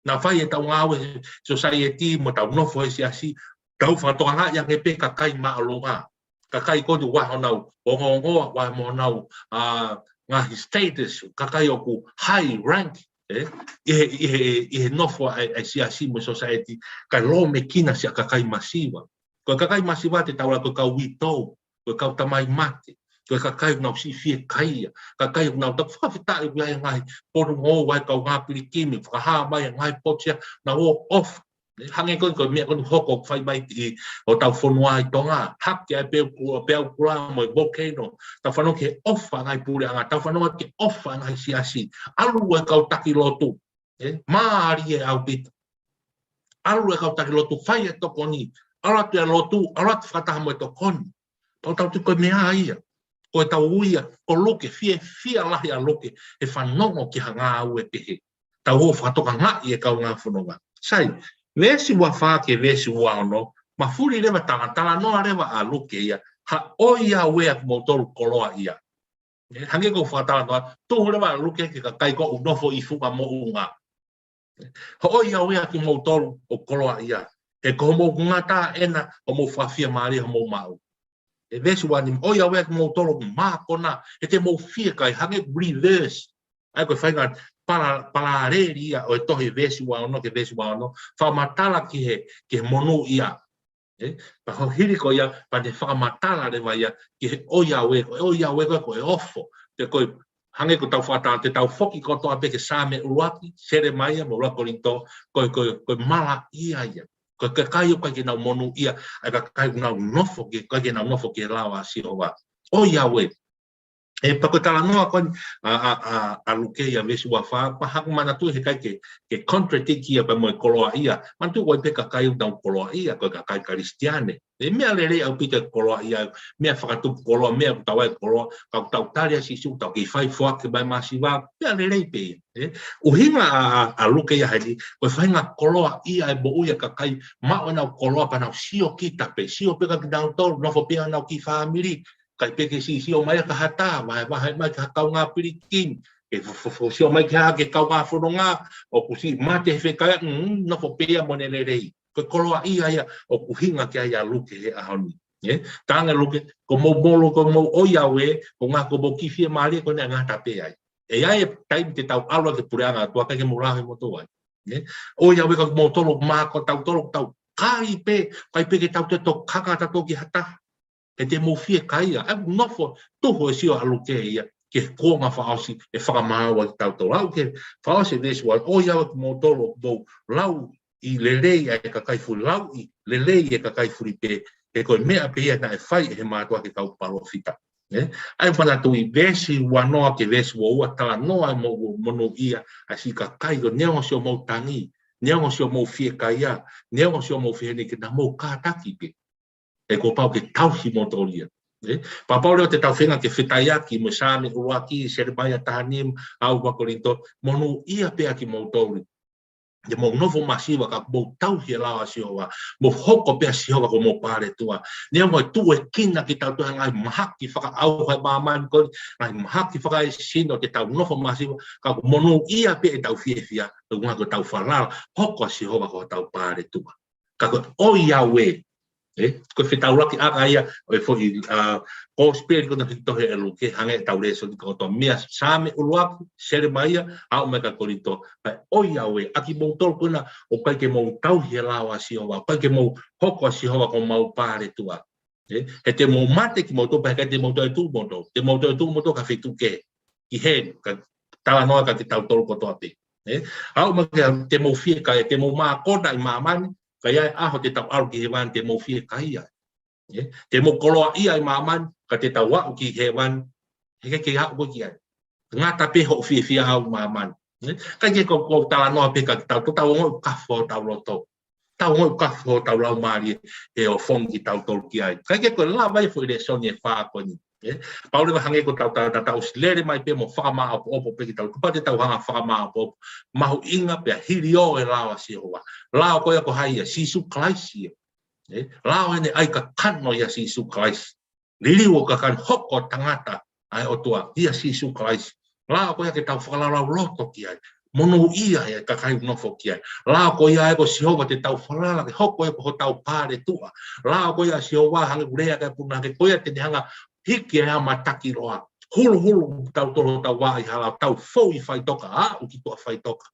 Naʻa fai ʻetau ngāue he society mo ʻetau nofo he siasi, tau fakatokangaʻi ange pē kakai māʻolunga. Kakai ko eni ʻoku ʻi ai honau ongoongo, ʻoku ʻi ai mo honau, ʻa, ngaahi status, kakai ʻoku high rank, ē? ʻI he, ʻi he, ʻi he nofo ʻa e, ʻa e siasi mo e society, kae lōmekina siʻa kakai masiva. Ko e kakai masiva te tau lau ko e kau uitou, ko e kau tamai mate, ko e kakai ʻoku nau siʻi fiekaia, kakai ʻoku nau, taku fakafetaʻi ʻoku ʻi ai e ngaahi ponungoue ʻa e kaungā pilikimi, fakahā mai e ngaahi potu ia, nau ō ʻofa. Ne, hangē ko e, ko e meʻa ko eni ʻoku hoko ʻoku fai mai ʻi hotau fonua ʻi Tonga, hake ʻa e peau, peau kula mo e volcano, tau fanongo ki he ʻofa ʻa e ngaahi puleʻanga, tau fanongo ki he ʻofa ʻa e ngaahi siasi, ʻalu e kau taki lotu, ē, mālie ʻaupito. ʻAlu e kau taki lotu fai e tokoni, ʻalu atu e lotu, ʻalu atu fakataha mo e tokoni. Pea ʻoku tau tui ko e meʻa ia, ko ʻetau ui ia, ko Luke, fiefia lahi ʻa Luke, he fanongo ki ha ngāue pehē. Tau ō fakatokangaʻi e kaungā fononga. Sai, veesi ua fā ki he veesi ua ono, mafuli leva tala, talanoa leva ʻa Luke ia, ha ʻoiauē ʻa kimoutolu koloaʻia. Ē, hangē ko e fakatalanoa, tuhu leva ʻa Luke ki he kakai ko ē ʻoku nofo ʻi funga moʻunga. Hoʻoi au ē ʻa kimoutolu ʻoku koloaʻia. He ko hoʻomou ngata ena, hoʻomou fakafiemālie homou maʻu. ʻE veesi ua nima, hoʻoi au ē ʻa kimoutolu ʻoku mākona, he te mou fiekaia, hangē reverse. ʻA ia ko e faʻahinga pala-, palaleli ia ʻo e tohi veesi ua ono ki he veesi ua ono, fakamatala ki he, ki he monūʻia. Ē, pea ko e hili ko ia, pea ne fakamatala leva ia ki he hoʻoi au ē, ko e hoʻoi au ē ko e, ko e ofo. Pea ko e hangē ko ʻetau fakatātā, te tau foki kotoa pē ki he Saame ʻuluaki, Selemaia, mo e ua Kolinitō, ko e, ko e, ko e malaʻia ia. Ko e kakai ʻoku ʻikai ke nau monūʻia, ʻa e kakai ʻoku nau nofo ki, ʻikai ke nau nofo ki he lao ʻa Sihova. Hoʻoi au ē. ʻE, pea ko e talanoa ko eni ʻa, ʻa, ʻa, ʻa Luke ia veesi ua fā, pea haʻaku manatuʻi he ʻikai ke, ke contradict ia pea mo e koloaʻia. Manatuʻi ko e pē kakai ʻoku nau koloaʻia, ko e kakai Kalisitiane. ʻE meʻa lelei ʻaupito e koloaʻia, meʻa fakatupu koloa, meʻa ʻoku tau ʻai koloa, ka ʻoku tau tali ʻa Sīsū, tau kei fai foaki mai masiva, meʻa lelei pē ia. ʻE, ʻuhinga ʻa, ʻa, ʻa Luke ia heni, ko e faʻahinga koloaʻia e moʻui ʻa e kakai, maʻu ʻenau koloa pea nau sio kita pē, sio pē kia kinautolu, nofo pē ʻenau kiʻi fāmili, ʻikai pē ke siʻi sio mai ha taha, vahevahe mai ki ha kaungā pilikimi, ke fo-, fo-, fo-, sio mai ki ha, ki he kaungā fononga, ʻoku siʻi mate he fekaia, mm, nofo pē ia mo ʻene lelei. Ko e koloaʻia ia ʻoku ʻuhinga ki ai ʻa Luke he ʻaho ni. Ē? Talaange ʻe Luke, ko hoʻomou molo, ko hoʻomou hoʻoi au ē, ko e ngaahi, ko hoʻomou kiʻi fiemālie ko ena ʻe ngata pē ai. ʻE ʻi ai e taimi te tau ʻalu ai ki he puleʻanga ʻo ʻoatu ʻaki ke mou lave moutolu ai. Ē? Hoʻoi au ē kia kimoutolu ʻoku mākona, tautolu ʻoku tau kai pē, ʻikai pē ke tau toe tokanga tautolu ki ha taha. He te mou fiekaia, ʻa e nofo, tuhu e sio ʻa Luke ia, ki he kuonga fakaʻosi, ʻe fakamaau ai kitautolu. Aʻu ki he fakaʻosi e veesi ua, hoʻoi au ē kimoutolu ʻoku mou lauʻi lelei ʻa e kakai fuli, lauʻi lelei e kakai fuli pē, he ko e meʻa pē ia naʻe fai ʻe he mātuʻa ki he kau palōfita. Ē? ʻA ia ʻoku manatuʻi veesi ua noa ki he veesi ua ua talanoa mo-, monūʻia ʻa siʻi kakai ko ē neongo siʻomou tangi, neongo siʻomou fiekaia, neongo siʻomou fehiʻanekina, mou kātaki pē. He kuo pau ke tauhi moutolu ia. Ē? Pea pau leva te tau feinga ke fetaiaki mo e Saame ʻuluaki, Selemaia taha nima, ʻa e ua Kolinitō, monūʻia pē ʻa kimoutolu. Te mou nofo masiva ka mou tauhi e lao ʻa Sihova, mou hoko pē ʻa Sihova ko homou paletua. Neongo e tuʻu e kina kitautolu he ngaahi mahaki fakaʻauha ʻa māmani ko eni, ngaahi mahaki fakaesino, te tau nofo masiva, ka ʻoku monūʻia pē ʻetau fiefia, ʻuhinga ko ʻetau falala, hoko ʻa Sihova ko hotau paletua. Ka ko e hoʻoi au ē, ʻE, ko e fetaulaki ʻa ia ʻo e foʻi, ʻa, kosipeli ko ena ʻoku tohi ʻe Luke, hangē ʻetau lēsoni ko ʻetau meʻa Saame ʻuluaki, Selemaia, aʻu mai kia Kolinitō, pea ʻoiauē, ʻa kimoutolu ko ena ʻoku ʻikai ke mou tauhi e lao ʻa Sihova, ʻoku ʻikai ke mou hoko ʻa Sihova ko homou paletuʻa. ʻE, he te mou mate kimoutolu, pea he ʻikai te mou toe tuʻu moutolu. Te mou toe tuʻu moutolu ki ha feituʻu kehe, ki heli, ka talanoa kiate kitautolu kotoa pē. ʻE, aʻu mai ki he te mou fiekaia, te mou mākona ʻi māmani, ka ʻi ai e ʻaho te tau ʻalu ki hēvani, te mou fiekaia. ʻE, te mou koloaʻia ʻi māmani, ka te tau aʻu ki hēvani, he ʻikai ke aʻu koe ki ai. Ngata pē hoʻo fiefia ʻi māmani. ʻE, ʻikai ke ko, ko e talanoa pē kiate kitautolu, tau ongoʻi ʻoku kafo hotau loto. Tau ongoʻi ʻoku kafo hotau laumālie he ʻoku fonu kitautolu ki ai. ʻIkai ke ko e lava e foʻi lēsoni ʻe fā ko eni. ʻE, pau leva hangē ko ʻetau tala, tau ʻosi lele mai pē mo fakamāʻopoʻopo pē kitautolu. Kapau te tau hanga fakamāʻopoʻopo, mahuʻinga pea hiliō e lao ʻa Sihova. Lao ko ia ko hai ia? Sīsū Kalaisi ia. ʻE, lao ʻene ʻai kakano ʻia Sīsū Kalaisi. Liliu ʻo e kakai, hoko ʻo tangata ʻa e ʻOtua ʻia Sīsū Kalaisi. Lao ko ia ke tau fakalaulauloto ki ai. Monūʻia e kakai ʻoku nofo ki ai. Lao ko ia ʻa e ko Sihova te tau falala ke hoko ia ko hotau paletuʻa. Lao ko ia ʻa Sihova hangē ko e lea ʻa e punake ko ia te ne hanga hiki e ʻamataki loa. Huluhulu kitautolu hotau vā ʻi hala, tau fou ʻi faʻitoka, aʻu ki tuʻa faʻitoka.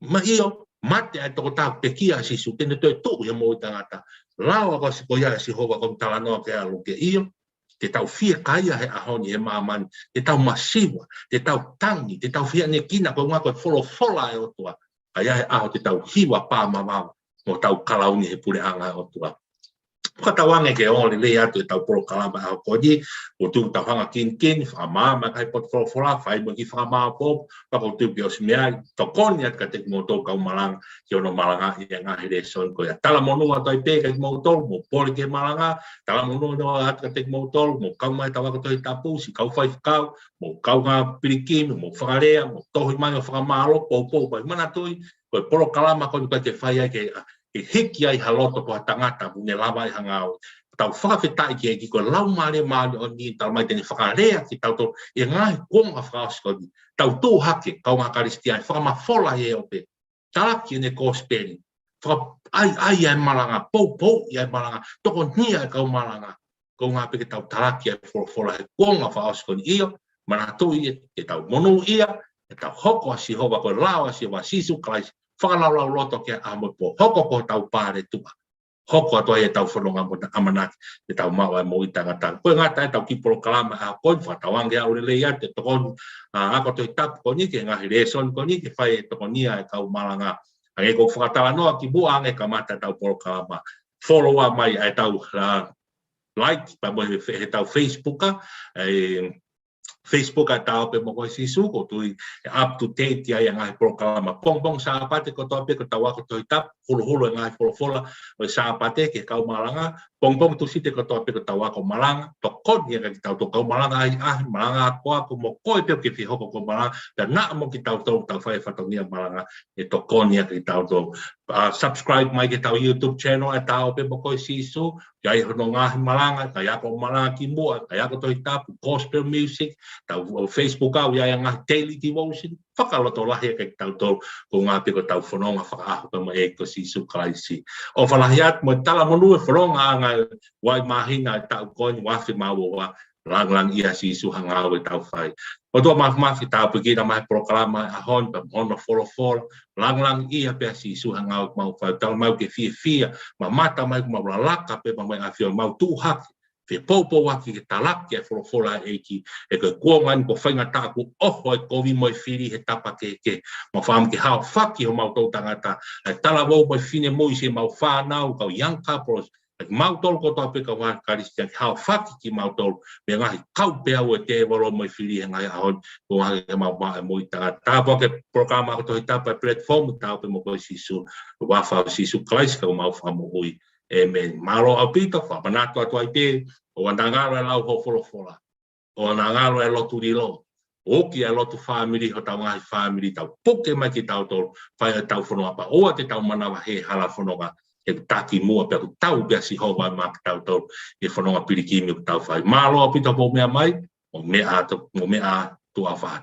Ma ʻio, mate ʻa e tokotaha, pekia ʻa Sīsū, te ne toe tuʻu he moʻui taʻengata. Lao ʻa ko ia ʻa Sihova ʻoku talanoa ki ai ʻa Luke, ʻio, te tau fiekaia he ʻaho ni he māmani, te tau masiva, te tau tangi, te tau fianekina, ko e ʻuhinga ko e folofola ʻa e ʻOtua. Ka ʻi ai e ʻaho te tau hiva pā mavava, mo tau kalauni he puleʻanga ʻo e ʻOtua. Fakatauange ke ongo lelei atu ʻetau polokalama ʻaho ko eni, ʻoku tau hanga kinikini, fakamaama e ngaahi potu folofola, fai mo e kiʻi fakamāʻopoʻopo, pea ʻoku ou tui kuo ʻosi meʻa, tokoni atu kiate kimoutolu kau malanga, ki hono malangaʻi e ngaahi lēsoni ko ia. Talamonū atu ai pē kiate kimoutolu, mou pole ki he malanga, talamonū atu kiate kimoutolu, mou kau mai ʻetau ako Tohi Tapu, siʻi kau faifekau, mou kaungā pilikimi, mou fakalea, mou tohi mai ʻo fakamālō, poupou mai. Manatuʻi, ko e polokalama ko eni ʻoku ʻikai ke fai ai ke, ke hiki ai ha loto ʻo ha tangata ʻoku ne lava ʻi ha ngāue. Tau fakafetaʻi ki he ʻEiki ko e Laumālie Māʻoniʻoni, talamai te ne fakalea kiate kitautolu ʻi he ngaahi kuonga fakaʻosi ko eni. Tau tuʻu hake, kaungā Kalisitiane, fakamafola ʻi he ope. Talaki ʻene kosipeli. Fakaʻaiʻai ʻa e malanga, poupouʻi ʻa e malanga, tokonia e kau malanga. Ko e ʻuhinga pē ke tau talaki ʻa e folofola he kuonga fakaʻosi ko eni, ʻio, manatuʻi ē, ke tau monūʻia, ke tau hoko ʻa Sihova ko e lao ʻa Sihova, Sīsū Kalaisi, fakalaulauloto ki ai ʻaho mo e pō, hoko ko hotau paletuʻa. Hoko atu ai ʻetau fononga mo ʻetau ʻamanaki, ke tau maʻu ʻa e moʻui taʻengata. Ko e ngata ʻetau kiʻi polokalama ʻaho ko eni, fakatauange ʻoku lelei atu e tokoni ʻa e ako Tohi Tapu ko eni, ki he ngaahi lēsoni ko eni, ke fai e tokonia e kau malanga. Hangē ko e fakatalanoa kimuʻa ange kamata ʻetau polokalama. Follow mai ʻetau, ʻa, like, pea mo e fe-, ʻetau Facebook, ʻa e Facebook ʻa e Taʻo Pē Mo Koe Sīsū, ʻoku ou tui ʻe up to date ia ʻa e ngaahi polokalama. Pongipongi Sāpate kotoa pē ko ʻetau ako Tohi Tapu, huluhulu e ngaahi folofola ʻo e Sāpate ki he kau malanga. Pongipongi Tūsite kotoa pē ko ʻetau ako malanga, tokoni ia kiate kitautolu kau malanga ʻahiʻahi, malanga akoako, mo koe pē ʻoku ke fie hoko ko e malanga, pea naʻa mo kitautolu ʻoku tau fai e fatongia malanga, ʻe tokoni ia kiate kitautolu. ʻA, subscribe mai ki heʻetau YouTube channel ʻa e Taʻo Pē Mo Koe Sīsū, ʻoku ʻi ai hono ngaahi malanga, ngaahi ako malanga kimuʻa, ngaahi ako Tohi Tapu, gospel music, ʻetau Facebook ʻoku ʻi ai e ngaahi daily devotion, fakalotolahi ia kiate kitautolu, ko e ʻuhinga pē ko ʻetau fononga fakaʻaho pē mo e ʻEiki ko Sīsū Kalaisi. ʻOfa lahi atu mo e talamonū e fononga ʻanga e uaimāhina e taʻu ko eni, uaafe mā ua ua, langilangiʻia ʻa Sīsū he ngāue ʻoku tau fai. ʻOtua Māfimafi, tāpuekina mai e polokalama ʻaho ni pea mo hono folofola, langilangiʻia pē ʻa Sīsū he ngāue ʻoku mau fai. Talamai ʻoku ke fiefia, mamata mai ʻoku mau lalaka pē maʻu e ʻAfio, mau tuʻu hake, fie poupou hake ke talaki e folofola ʻa e ʻEiki, he ko e kuonga ni kuo faingataʻa, kuo ʻoho e kovi mo e fili he tapa kehekehe. Mau fakaʻamu ke haofaki homau toʻu tangata, ʻa e talavou mo e finemui, siʻemau fānau, kau young couples, ʻa kimautolu kotoa pē kau ngaahi Kalisitiane, ke haofaki kimautolu mei he ngaahi kaupeau ʻa e tēvolo mo e fili he ngaahi ʻaho ni, ko e ʻuhinga ke mau maʻu e moʻui taʻengata. Tāpuakiʻi e polokalama ako Tohi Tapu ʻa e platform Taʻo Pē Mo Koe Sīsū, ʻi he huafa ʻo Sīsū Kalaisi ko homau Fakamoʻui. ʻĒmeni. Mālō ʻaupito, fakamanatu atu ai pē, ʻoua naʻa ngalo e lau hoʻo folofola, ʻoua naʻa ngalo e lotu lilo, ʻoku ʻi ai e lotu fāmili, hotau ngaahi fāmili, tau puke mai kitautolu, fai ʻetau fononga pea ʻoua te tau manavahē hala fononga, he ʻoku taki muʻa pea ʻoku tau pē ʻa Sihova maʻa kitautolu, ʻi he fononga pilikimi ʻoku tau fai. Mālō ʻaupito hoʻomou meʻa mai, mou meʻa ā, mou meʻa ā, tuʻa ʻofa ā.